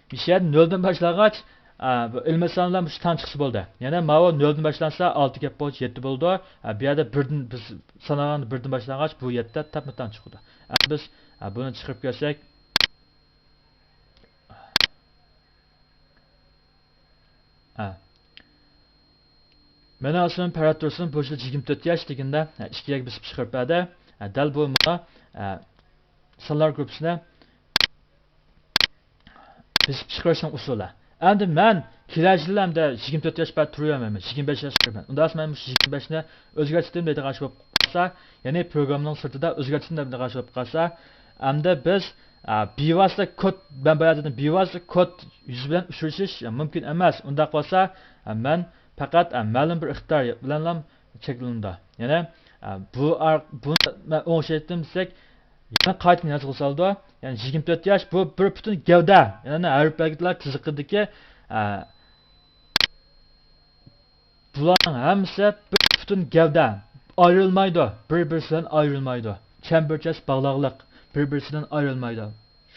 مىشەن نۆلدىن باشلانغاچ، ئا، بۇ ئېلېمېنت سانلار مۇشۇ تەڭ چىقسا بولدى. يەنى ماۋۇ نۆلدىن باشلانسا ئالتە گەپ بولغاچ يەتتە بولىدۇ. ھە، بۇ يەردە بىردىن بىز سانىغاندا بىردىن باشلانغاچ بۇ يەتتە تەپمۇ تەڭ چىقىدۇ. ھە، بىز، ھە، بۇنى چىقىرىپ كۆرسەك. ھە. مېنىڭ ئىسمىم پەرھات تۇرسۇن، بۇ يىل يىگىرمە تۆت ياش دېگەندە، ھە، ئىككىگە بېسىپ چىقىرىپ بەردى. ھە، دەل بۇ ماڭا، ھە، سانلار گۇرۇپپىسىنى بېسىپ چىقىرىشنىڭ ئۇسۇلى. ئەمدى مەن كېلەر يىل ئەمدى يىگىرمە تۆت ياش بەرىپ تۇرۇۋەرمەيمەن، يىگىرمە بەش ياش بېرىمەن. ئۇنداق مەن مۇشۇ يىگىرمە بەشنى ئۆزگەرتتىم دەيدىغان ئىش بولۇپ قالسا، يەنى پروگراممىنىڭ سىرتىدا ئۆزگەرتتىم دەيدىغان ئىش بولۇپ قالسا، ئەمدى بىز، ئە، بىۋاسىتە كود، مەن بايا دېدىم، بىۋاسىتە كود يۈزى بىلەن ئۇچرىشىش مۇمكىن ئەمەس. ئۇنداق بولسا، ئە، مەن پەقەت، ئە، مەلۇم بىر ئىقتىدار بىلەنلا چەكلىنىدۇ. يەنى، ئە، بۇ ئار-، بۇنى مەن ئوڭشايتتىم دېسەك، يەنە قايتىدىن يازغىلى سالىدۇ. يەنى يىگىرمە تۆت ياش، بۇ بىر پۈتۈن گەۋدە. يەنى ھەرپ بەلگىلەر تىزىقىدىكى، ئە، بۇلارنىڭ ھەممىسى بىر پۈتۈن گەۋدە. ئايرىلمايدۇ. بىر-بىرسىدىن ئايرىلمايدۇ. چەمبەرچاس باغلاغلىق. بىر-بىرسىدىن ئايرىلمايدۇ.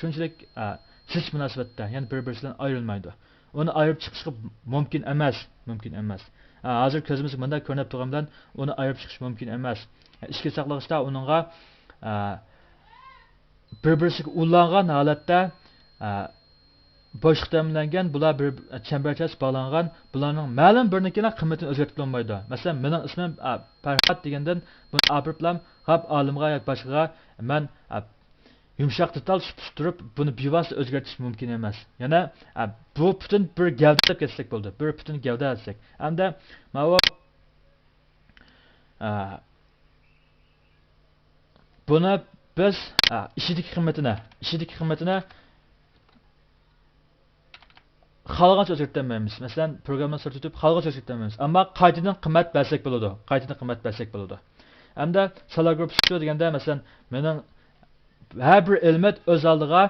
شۇنچىلىك، ئە، زىچ مۇناسىۋەتتە، يەنى بىر-بىرسىدىن ئايرىلمايدۇ. ئۇنى ئايرىپ چىقىشقا مۇمكىن ئەمەس، مۇمكىن ئەمەس. ئە، ھازىر كۆزىمىزگە مۇنداق كۆرۈنۈپ تۇرغان بىلەن ئۇنى ئايرىپ چىقىش مۇمكىن ئەمەس. ئە، ئىچكى ساقلىغۇچتا ئۇنىڭغا، ئە، بىر-بىرسىگە ئۇلانغان ھالەتتە، ئە، بوشلۇق تەمىنلەنگەن، بۇلار بىر چەمبەرچاس باغلانغان، بۇلارنىڭ مەلۇم بىرىنىڭكىلا قىممىتىنى ئۆزگەرتكىلى بولمايدۇ. مەسىلەن، مېنىڭ ئىسمىم، ئە، پەرھات دېگەندىن بۇنى ئاپىرىپلا غاپ ئالىمغا ياكى باشقىغا مەن، ئە، يۇمشاق دېتال سۈپۈشتۈرۈپ، بۇنى بىۋاسىتە ئۆزگەرتىش مۇمكىن ئەمەس. يەنە، ئە، بۇ پۈتۈن بىر گەۋدە دەپ كەتسەك بولىدۇ. بىر پۈتۈن گەۋدە دېسەك. ئەمدى ماۋۇ، ئە، بۇنى بىز، ئە، ئىچىدىكى قىممىتىنى، ئىچىدىكى قىممىتىنى خالىغانچە ئۆزگەرتەلمەيمىز. مەسىلەن، پروگراممىنى سىرتىدا تۇتۇپ خالىغانچە ئۆزگەرتەلمەيمىز. ئەمما قايتىدىن قىممەت بەرسەك بولىدۇ. قايتىدىن قىممەت بەرسەك بولىدۇ. ئەمدى سانلار گۇرۇپپىسى دېگەندە، مەسىلەن، مېنىڭ ھەر بىر ئېلېمېنت ئۆز ئالدىغا،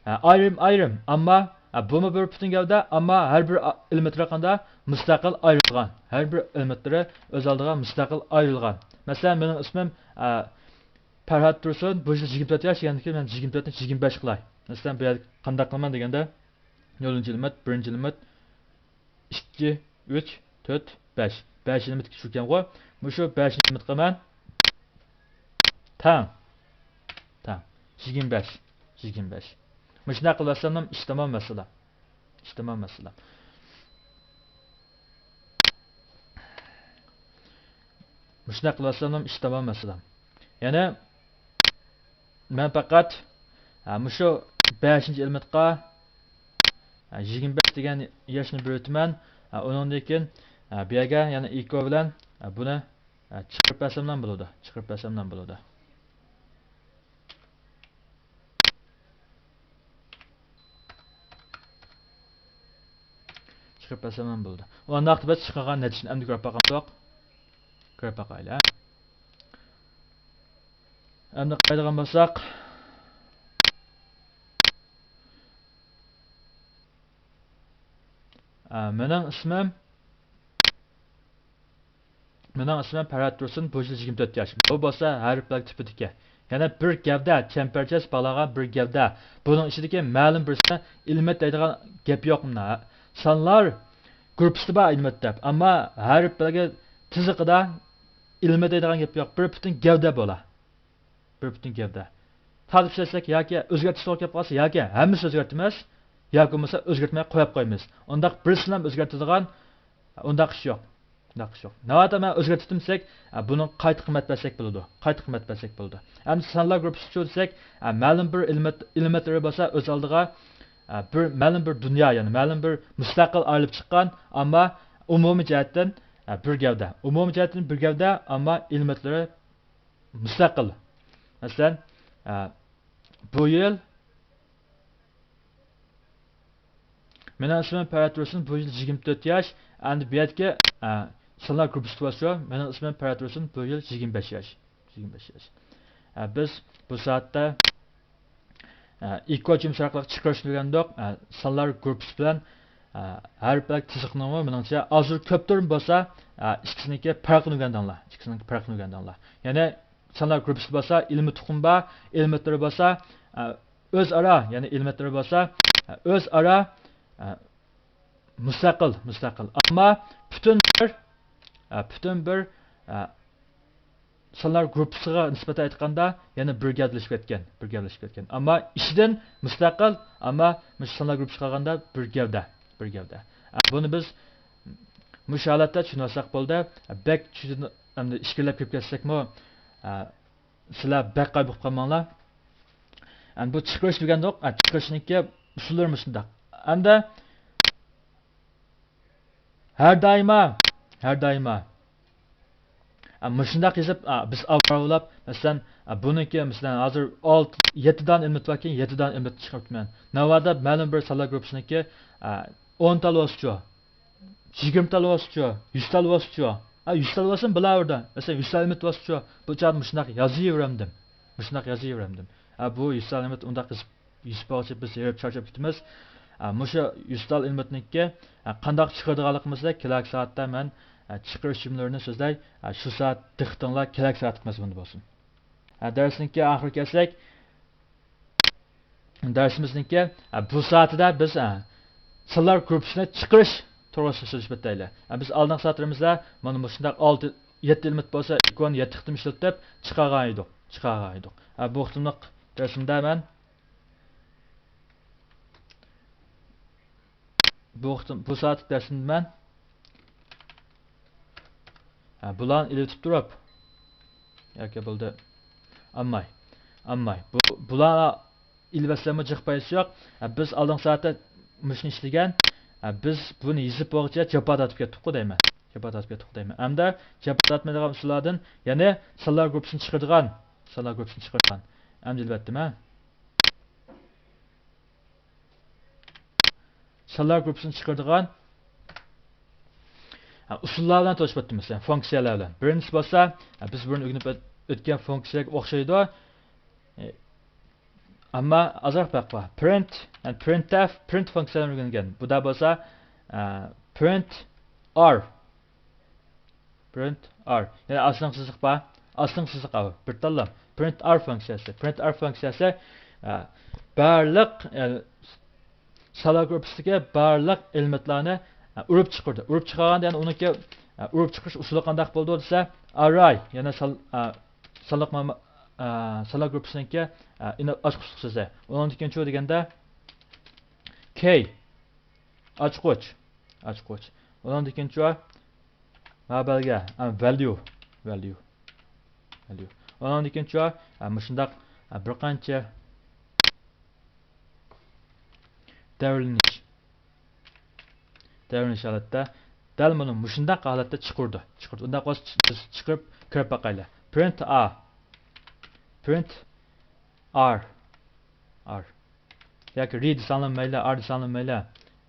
ھە، ئايرىم-ئايرىم، ئەمما، ھە، بۇمۇ بىر پۈتۈن گەۋدە، ئەمما ھەر بىر ئا-، ئېلېمېنت رەقەمدە مۇستەقىل ئايرىلغان. ھەر بىر ئېلېمېنتلىرى ئۆز ئالدىغا مۇستەقىل ئايرىلغان. مەسىلەن، مېنىڭ ئىسمىم، ھە، پەرھات تۇرسۇن، بۇ يىل يىگىرمە تۆت ياش، يەنى مەن يىگىرمە تۆتنى يىگىرمە بەش قىلاي. مەسىلەن، بۇ يەردە قانداق قىلىمەن دېگەندە، نۆلىنچى ئېلېمېنت، بىرىنچى ئېلېمېنت، ئىككى، ئۈچ، تۆت، بەش. بەش ئېلېمېنت شۇكەنغۇ. مۇشۇ بەشىنچى ئېلېمېنتقا مەن تەڭ. تەڭ. يىگىرمە بەش. يىگىرمە بەش. مۇشۇنداق قىلىۋەتسەملا ئىش تامام مەسىلە. ئىش تامام مەسىلە. مۇشۇنداق قىلىۋەتسەملا ئىش تامام مەسىلە. يەنى مەن پەقەت، ھە، مۇشۇ بەشىنچى ئېلېمېنتقا، ھە، يىگىرمە بەش دېگەن ياشنى بېرىۋېتىمەن. ھە، ئۇنىڭدىن كېيىن، ھە، بۇ يەرگە يەنە ئىكو بىلەن، ھە، بۇنى، ھە، چىقىرىپ بەرسەملا بولىدۇ. چىقىرىپ بەرسەملا بولىدۇ. چىقىرىپ بەرسەم بولدى. ئۇنداقتا بىز چىقارغان نەتىجىنى ئەمدى كۆرۈپ باقامدۇق؟ كۆرۈپ باقايلى، ھە. ئەمدى قارايدىغان بولساق، ئە، مېنىڭ ئىسمىم، مېنىڭ ئىسمىم پەرھات تۇرسۇن، بۇ يىل يىگىرمە تۆت ياش. بۇ بولسا ھەرپلەر تىپىدىكى. يەنە بىر گەۋدە، چەمبەرچاس باغلانغان بىر گەۋدە. بۇنىڭ ئىچىدىكى مەلۇم بىرسىنى ئېلېمېنت دەيدىغان گەپ يوق مۇندا. سانلار گۇرۇپپىسى بار ئېلېمېنت دەپ. ئەمما ھەرپلەرگە تىزىقىدا ئېلېمېنت دەيدىغان گەپ يوق. بىر پۈتۈن گەۋدە بولا. بىر پۈتۈن گەۋدە. تارتىپ ئىشلەتسەك ياكى ئۆزگەرتىش توغرا كېلىپ قالسا ياكى ھەممىسىنى ئۆزگەرتىمىز، ياكى بولمىسا ئۆزگەرتمەي قويۇپ قويىمىز. ئۇنداق بىرسىنى ھەم ئۆزگەرتىدىغان، ئۇنداق ئىش يوق. ئۇنداق ئىش يوق. ناۋادا مەن ئۆزگەرتىپ دېسەك، بۇنىڭ قايتا قىممەت بەرسەك بولىدۇ. قايتا قىممەت بەرسەك بولىدۇ. ئەمدى سانلار گۇرۇپپىسى ئۇچۇر دېسەك، مەلۇم بىر ئېلېمېنت، ئېلېمېنتلىرى بولسا ئۆز ئالدىغا، بىر مەلۇم بىر دۇنيا، يەنى مەلۇم بىر مۇستەقىل ئايرىلىپ چىققان، ئەمما ئومۇمىي جەھەتتىن بىر گەۋدە. ئومۇمىي جەھەتتىن بىر گەۋدە، ئەمما ئېلېمېنتلىرى مۇستەقىل. مەسىلەن، ئە، بۇ يىل مېنىڭ ئىسمىم پەرھات تۇرسۇن، بۇ يىل يىگىرمە تۆت ياش. ئەمدى بۇ يەردىكى، ئە، سانلار گۇرۇپپىسى بار شۇ. مېنىڭ ئىسمىم پەرھات تۇرسۇن، بۇ يىل يىگىرمە بەش ياش. يىگىرمە بەش ياش. ئە، بىز بۇ سائەتتە ئىكو جىم ئارقىلىق چىقىرىشنى ئۆگەندۇق. سانلار گۇرۇپپىسى بىلەن ھەرپلەر تىزىقنىڭمۇ مېنىڭچە ئازراق كۆپتۇرما بولسا، ئىككىسىنىڭكى پەرقىنى ئۆگەندىڭلار. ئىككىسىنىڭكى پەرقىنى ئۆگەندىڭلار. يەنى سانلار گۇرۇپپىسى بولسا ئېلېمېنت تۇخۇمى بار، ئېلېمېنتلىرى بولسا ئۆزئارا، يەنى ئېلېمېنتلىرى بولسا ئۆزئارا مۇستەقىل، مۇستەقىل. ئەمما پۈتۈن بىر، پۈتۈن بىر سانلار گۇرۇپپىسىغا نىسبەتەن ئېيتقاندا، يەنە بىر گەۋدىلىشىپ كەتكەن، بىر گەۋدىلىشىپ كەتكەن. ئەمما ئىچىدىن مۇستەقىل، ئەمما مۇشۇ سانلار گۇرۇپپىسىغا قارىغاندا بىر گەۋدە، بىر گەۋدە. ئە، بۇنى بىز مۇشۇ ھالەتتە چۈشىنىۋالساق بولدى. بەك چۈشىدىن، ئەمدى ئىچكىرىلەپ كىرىپ كەتسەكمۇ، ئە، سىلەر بەك قايىل بولۇپ قالماڭلار. ئەمدى بۇ چىقىرىش دېگەندۇق، ئە، چىقىرىشنىڭكى ئۇسۇللىرى مۇشۇنداق. ئەمدى ھەر دائىما، ھەر دائىما. ئە، مۇشۇنداق يېزىپ، ئە، بىز ئاۋارە بولاپ، مەسىلەن، ئە، بۇنىڭكى، مەسىلەن، ھازىر ئالتە، يەتتە دانە ئېلېمېنت باركەن، يەتتە دانە ئېلېمېنتنى چىقىرىپتىمەن. ناۋادا مەلۇم بىر سانلار گۇرۇپپىسىنىڭكى، ئە، ئون تال بولسىچۇ، يىگىرمە تال بولسىچۇ، يۈز تال بولسىچۇ. ئە، يۈز تال بولسىمۇ بىلاۋېرىدۇ. مەسىلەن، يۈز تال ئېلېمېنت بولسىچۇ، بۇ چاغدا مۇشۇنداق يازىۋېرەمدىم. مۇشۇنداق يازىۋېرەمدىم. ئە، بۇ يۈز تال ئېلېمېنت ئۇنداق يېزىپ، يېزىپ بولغۇچە بىز ھېرىپ چارچاپ كېتىمىز. ئە، مۇشۇ يۈز تال ئېلېمېنتنىڭكى، ئە، قانداق چىقىرىدىغانلىقىمىزنى كېلەركى سائەتتە مەن، ئە، چىقىرىش جۈملىلىرىنى سۆزلەي. ئە، شۇ سائەت دىققىتىڭلار كېلەركى سائەتلىك مەزمۇندا بولسۇن. ئە، دەرسنىڭكى ئاخىرىغا كەلسەك، دەرسىمىزنىڭكى، ئە، بۇ سائىتىدە بىز، ئە، سانلار گۇرۇپپىسىنى چىقىرىش توغرىسىدا سۆزلىشىپ ئۆتەيلى. ئە، بىز ئالدىنقى سائەتلىرىمىزدە مانا مۇشۇنداق ئالتە، يەتتە ئېلېمېنت بولسا، ئىككىنى يەتتە قېتىم ئىشلىتىپ چىقارغان ئىدۇق، چىقارغان ئىدۇق. ئە، بۇ قېتىملىق دەرسىمدە مەن بۇ قېتىم، بۇ سائەتلىك دەرسىمدە مەن، ھە، بۇلارنى ئېلىۋېتىپ تۇرۇپ، ياكى بولدى، ئالماي، ئالماي. بۇ، بۇلار ئېلىۋەتسەممۇ جىق پايدىسى يوق. ھە، بىز ئالدىنقى سائەتتە مۇشۇنى ئىشلىگەن. ھە، بىز بۇنى يېزىپ بولغۇچە جاپا تارتىپ كەتتۇققۇ دەيمەن. جاپا تارتىپ كەتتۇققۇ دەيمەن. ئەمدى جاپا تارتمايدىغان ئۇسۇللاردىن يەنى سانلار گۇرۇپپىسىنى چىقىرىدىغان، سانلار گۇرۇپپىسىنى چىقىرىدىغان. ئەمدى ئېلىۋەتتىم، ھە. سانلار گۇرۇپپىسىنى چىقىرىدىغان، ھە، ئۇسۇللار بىلەن تونۇشۇپ ئۆتتۇق، مەسىلەن، فۇنكسىيەلەر بىلەن. بىرىنچىسى بولسا، ھە، بىز بۇرۇن ئۆگىنىپ ئۆت-، ئۆتكەن فۇنكسىيەگە ئوخشايدۇ. ئە، ئەمما ئازراق پەرق بار. پرىنت، يەنى پرىنتەف، پرىنت فۇنكسىيەلىرىنى ئۆگەنگەن. بۇدا بولسا، ئە، پرىنت ئار. پرىنت ئار. يەنى ئاستىنقى سىزىق بار. ئاستىنقى سىزىق ئاۋۇ. بىر تاللا. پرىنت ئار فۇنكسىيەسى. پرىنت ئار فۇنكسىيەسى، ئە، بارلىق، ئە، سانلار گۇرۇپپىسىدىكى بارلىق ئېلېمېنتلارنى، ئە، ئۇرۇپ چىقىرىدۇ. ئۇرۇپ چىقارغاندا يەنى ئۇنىڭكى، ئە، ئۇرۇپ چىقىرىش ئۇسۇلى قانداق بولىدۇ دېسە، ئارراي، يەنى سان-، ئە، سانلىق مەلۇما-، ئە، سانلار گۇرۇپپىسىنىڭكى، ئە، ئىناق ئاچقۇچلۇق سۆزى. ئۇنىڭدىن كېيىن شۇ دېگەندە، كېي، ئاچقۇچ، ئاچقۇچ. ئۇنىڭدىن كېيىنچۇ، مابەلگە، ئە، ۋەليۇ، ۋەليۇ، ۋەليۇ. ئۇنىڭدىن كېيىنچۇ، ئە، مۇشۇنداق، ئە، بىر قانچە دەۋرلىنىش، دەۋرلىنىش ھالەتتە، دەل مانا مۇشۇنداق ھالەتتە چىقىرىدۇ. چىقىرىدۇ. ئۇنداق بولسا چ-، بىز چىقىرىپ كۆرۈپ باقايلى. پرىنت ئا، پرىنت ئار، ئار. ياكى رى دېسەڭلار مەيلى، ئار دېسەڭلار مەيلى.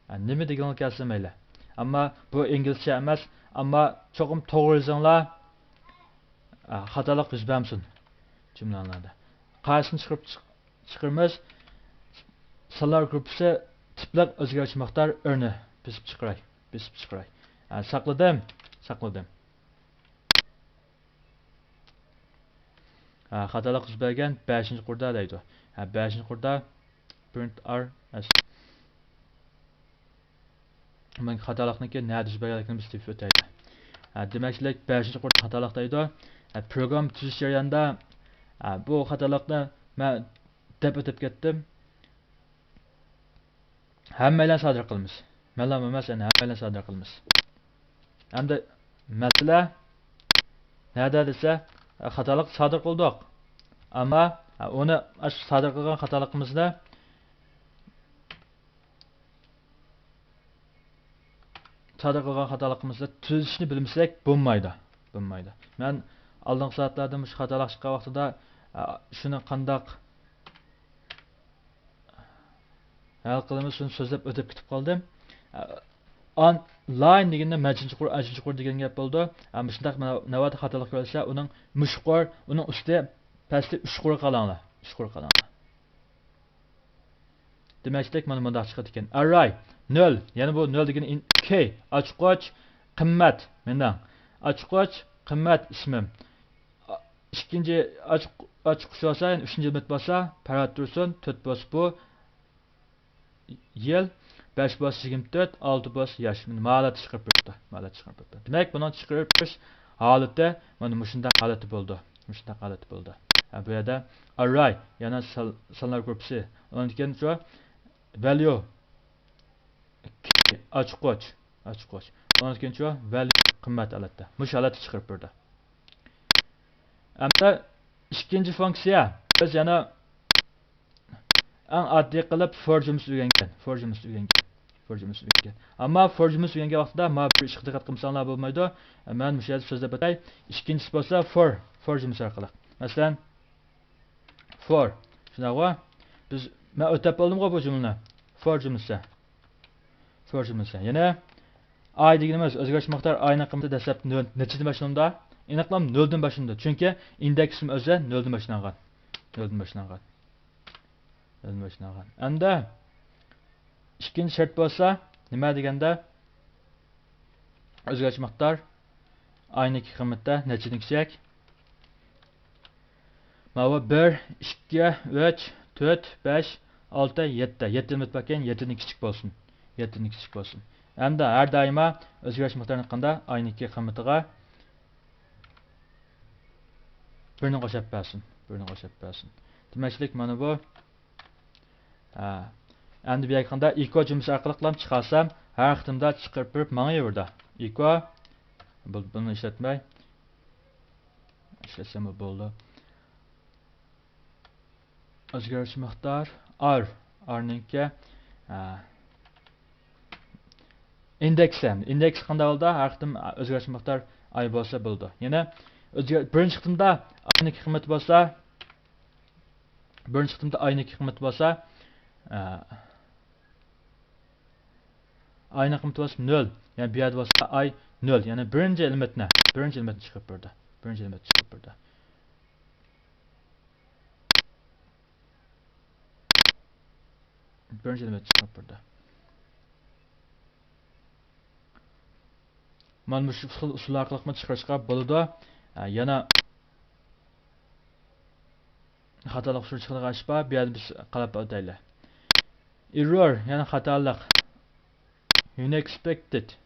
ھە، نېمە دېگىنىڭلار كەلسە مەيلى. ئەمما بۇ ئىنگلىزچە ئەمەس. ئەمما چوقۇم توغرا يېزىڭلار. ئا، خاتالىق يۈز بەرمىسۇن جۈملىلەردە. قايسىنى چىقىرىپ چىق-، چىقىرىمىز؟ سانلار گۇرۇپپىسى تىپلىق ئۆزگەرتىش مىقدار ئۆرنى بېسىپ چىقىراي. بېسىپ چىقىراي. ئا، ساقلىدىم. ساقلىدىم. ھە، خاتالىق يۈز بەرگەن بەشىنچى قۇردا دەيدۇ. ھە، بەشىنچى قۇردا print R S. مەن خاتالىقنىڭكى نەدە يۈز بەرگەنلىكىنى بىز تېپىپ ئۆتەيلى. ھە، دېمەكچىلىك بەشىنچى قۇردا خاتالىق دەيدۇ. ھە، پروگرام تۈزۈش جەريانىدا، ھە، بۇ خاتالىقنى مەن دەپ ئۆتۈپ كەتتىم. ھەممەيلەن سادىر قىلىمىز. مەنلا ئەمەس، يەنى ھەممەيلەن سادىر قىلىمىز. ئەمدى مەسىلە نەدە دېسە، خاتالىق سادىر قىلدۇق. ئەمما ئۇنى، ئاشۇ سادىر قىلغان خاتالىقىمىزنى، سادىر قىلغان خاتالىقىمىزنى تۈزىتىشنى بىلمىسەك بولمايدۇ. بولمايدۇ. مەن ئالدىنقى سائەتلەردە مۇشۇ خاتالىق چىققان ۋاقتىدا، ئە، شۇنى قانداق ھەل قىلىمىز، شۇنى سۆزلەپ ئۆتۈپ كېتىپ قالدىم. ئا، ئان لاين دېگەندە مەنچىنچى قۇر، ئەنچىنچى قۇر دېگەن گەپ بولىدۇ. ئەمما شۇنداق مانا ناۋادا خاتالىق كۆرسە، ئۇنىڭ مۇشۇ قۇر، ئۇنىڭ ئۈستى، پەستى ئۈچ قۇرغا قالاڭلار. ئۈچ قۇرغا قالاڭلار. دېمەكچىلىك مانا مۇنداق چىقىدىكەن. ئەرراي، نۆل. يەنە بۇ نۆل دېگەن ئىن-، كى، ئاچقۇچ، قىممەت. مېنىڭ ئاچقۇچ، قىممەت ئىسمىم. ئىككىنچى ئاچ-، ئاچقۇچ بولسا، يەنى ئۈچىنچى ئېلېمېنت بولسا، پەرھات تۇرسۇن، تۆت بولسا بۇ يىل، بەش بولسا يىگىرمە تۆت، ئالتە بولسا ياش. مانا ھالەتتە چىقىرىپ بېرىپتۇ. مانا ھالەتتە چىقىرىپ بېرىپتۇ. دېمەك، بۇنىڭ چىقىرىپ بېرىش ھالىتى مانا مۇشۇنداق ھالەتتە بولىدۇ. مۇشۇنداق ھالەتتە بولىدۇ. ھە، بۇ يەردە ئەرراي، يەنى سان-، سانلار گۇرۇپپىسى. ئۇنىڭدىن كېيىن شۇ ۋەليۇ، ئاچقۇچ، ئاچقۇچ. ئۇنىڭدىن كېيىن شۇ ۋەليۇ قىممەت ھالەتتە. مۇشۇ ھالەتتە چىقىرىپ بېرىدۇ. ئەمدى ئىككىنچى فۇنكسىيە. بىز يەنە ئەڭ ئاددىي قىلىپ فور جۈملىسى ئۆگەنگەن. فور جۈملىسى ئۆگەنگەن. فور جۈملىسى ئۆگەنگەن. ئەمما فور جۈملىسى ئۆگەنگەن ۋاقتىدا مانا بىر ئىشقا دىققەت قىلمىساڭلار بولمايدۇ. مەن مۇشۇ يەردە سۆزلەپ ئۆتەي. ئىككىنچىسى بولسا فور. فور جۈملىسى ئارقىلىق. مەسىلەن، فور. شۇنداقغۇ؟ بىز، مەن ئۆتەپ بولدۇمغۇ بۇ جۈملىنى. فور جۈملىسى. فور جۈملىسى. يەنە ئاي دېگىنىمىز ئۆزگەرتىش مىقدار ئاينىڭ قىممىتى دەسلەپ نۆ-، نەچچىدىن باشلىنىدۇ؟ ئېنىقلام نۆلدىن باشلىنىدۇ. چۈنكى ئىندېكسىم ئۆزى نۆلدىن باشلانغان. نۆلدىن باشلانغان. نۆلدىن باشلانغان. ئەمدى ئىككىنچى شەرت بولسا نېمە دېگەندە، ئۆزگەرتىش مىقدار ئاينىڭكى قىممىتى نەچچىدىن كىچىك؟ ماۋۇ بىر، ئىككى، ئۈچ، تۆت، بەش، ئالتە، يەتتە. يەتتە ئېلېمېنت باركەن، يەتتىدىن كىچىك بولسۇن. يەتتىدىن كىچىك بولسۇن. ھەمدە ھەر دائىما ئۆزگەرتىش مىقدارىنى قىلغاندا ئاينىڭكى قىممىتىغا بىرنى قوشۇپ بەرسۇن. بىرنى قوشۇپ بەرسۇن. دېمەكچىلىك مانا بۇ. ھە. ئەمدى بۇ يەرگە قانداق ئېكو جۈملىسى ئارقىلىقلا چىقارسام، ھەر قېتىمدا چىقىرىپ بېرىپ ماڭىۋېرىدۇ. ئېكو. بۇ-، بۇنى ئىشلەتمەي. ئىشلەتسەممۇ بولىدۇ. ئۆزگەرتىش مىقدار ئار. ئارنىڭكى، ھە، ئىندېكسى. ئىندېكس قانداق ھالدا؟ ھەر قېتىم ئۆزگەرتىش مىقدار ئاي بولسا بولىدۇ. يەنە ئۆزگە-، بىرىنچى قېتىمدا ئاينىڭكى قىممىتى بولسا، بىرىنچى قېتىمدا ئاينىڭكى قىممىتى بولسا، ئە، ئاينىڭ قىممىتى بولسا نۆل. يەنى بۇ يەردە بولسا ئاي نۆل. يەنى بىرىنچى ئېلېمېنتنى، بىرىنچى ئېلېمېنتنى چىقىرىپ بېرىدۇ. بىرىنچى ئېلېمېنتنى چىقىرىپ بېرىدۇ. بىرىنچى ئېلېمېنتنى چىقىرىپ بېرىدۇ. مانا مۇشۇ ئۇسۇل، ئۇسۇل ئارقىلىقمۇ چىقىرىشقا بولىدۇ. ئە، يەنە خاتالىق ئۇچۇرى چىقىدىغان ئىش بار. بۇ يەردە بىز قاراپ ئۆتەيلى. ئېررور، يەنى خاتالىق. Unexpected.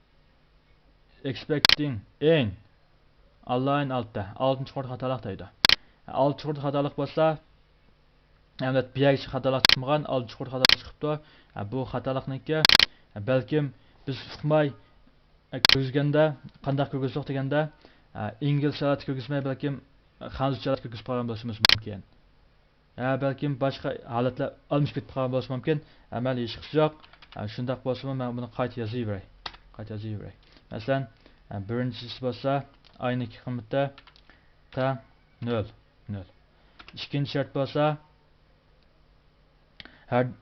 Expecting in. Align ئالتە. ئالتىنچى قۇردا خاتالىق دەيدۇ. ئالتىنچى قۇردا خاتالىق بولسا، ئەمدى بۇ يەرگىچە خاتالىق چىقمىغان، ئالتىنچى قۇردا خاتالىق چىقىپتۇ. بۇ خاتالىقنىڭكى، بەلكىم بىز ئۇقماي، كىرگۈزگەندە، قانداق كىرگۈزدۇق دېگەندە، ئىنگلىزچە ھالەتتە كىرگۈزمەي، بەلكىم خەنزۇچە ھالەتتە كىرگۈزۈپ قالغان بولۇشىمىز مۇمكىن. يا بەلكىم باشقا ھالەتلەر ئالمىشىپ كېتىپ قالغان بولۇشى مۇمكىن. ئەمەلىي ھېچقىسى يوق. شۇنداق بولسىمۇ، مەن بۇنى قايتا يازىۋېرەي. قايتا يازىۋېرەي. مەسىلەن، بىرىنچىسى بولسا، ئاينىڭكى قىممىتى تەڭ نۆل. نۆل. ئىككىنچى شەرت بولسا، ھەر،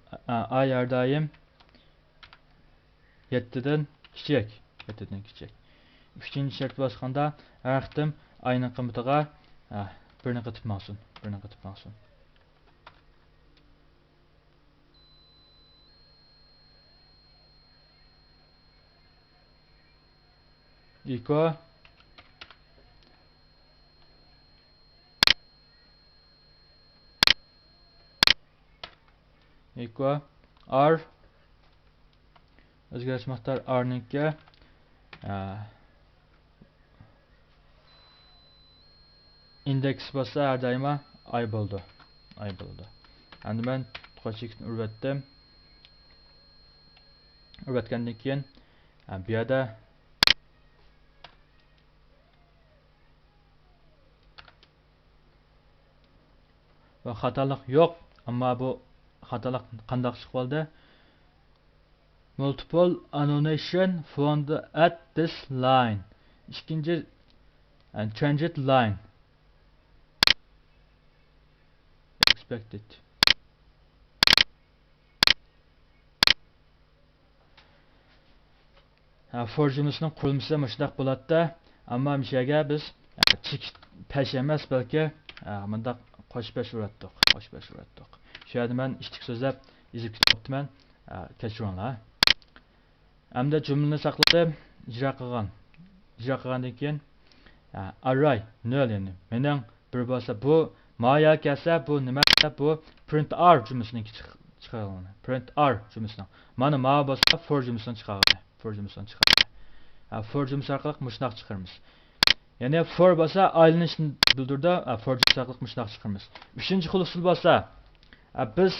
ئاي ھەر دائىم يەتتىدىن كىچىك، يەتتىدىن كىچىك. ئۈچىنچى شەرت باسقاندا ھەر قېتىم ئاينىڭ قىممىتىغا، ھە، بىرنى قېتىپ ماڭسۇن، بىرنى قېتىپ ماڭسۇن. ئىكو. ئىكو. ئار. ئۆزگەرتىش مىقدار ئارنىڭكى، ئە، ئىندېكس بولسا ھەر دائىما ئاي بولىدۇ. ئاي بولىدۇ. ئەمدى مەن قوش چېكىتنى ئۇرۇۋەتتىم. ئۇرۇۋەتكەندىن كېيىن، ئە، بۇ يەردە ۋە خاتالىق يوق. ئەمما بۇ خاتالىق قانداق چىقىپ قالدى؟ Multiple annotation found at this line. ئىككىنچى، and changed line. Expected. ھە، for جۈملىسىنىڭ قۇرۇلمىسى مۇشۇنداق بولاتتى. ئەمما مۇشۇ يەرگە بىز، ھە، چېكىت پەش ئەمەس، بەلكى، ھە، مۇنداق قوش پەش ئۇراتتۇق، قوش پەش ئۇراتتۇق. شۇ يەردە مەن ئىتتىك سۆزلەپ يېزىپ كېتىپ قاپتىمەن. ھە، كەچۈرۈڭلار. ئەمدى جۈملىنى ساقلىدىم، ئىجرا قىلغان. ئىجرا قىلغاندىن كېيىن، ھە، ئارراي، نۆل، يەنى مېنىڭ بىر بولسا بۇ، مايا كەلسە بۇ نېمە دېسە بۇ print r جۈملىسىنىڭكى چىق-، چىقارغىنى. Print r جۈملىسىنىڭ. مانا ماۋۇ بولسا for جۈملىسىنىڭ چىقارغىنى. For جۈملىسىنىڭ چىقارغىنى. ھە، for جۈملىسى ئارقىلىق مۇشۇنداق چىقىرىمىز. يەنى for بولسا ئايلىنىشنى بىلدۈرىدۇ. ھە، for جۈملىسى ئارقىلىق مۇشۇنداق چىقىرىمىز. ئۈچىنچى خىل ئۇسۇل بولسا، ھە، بىز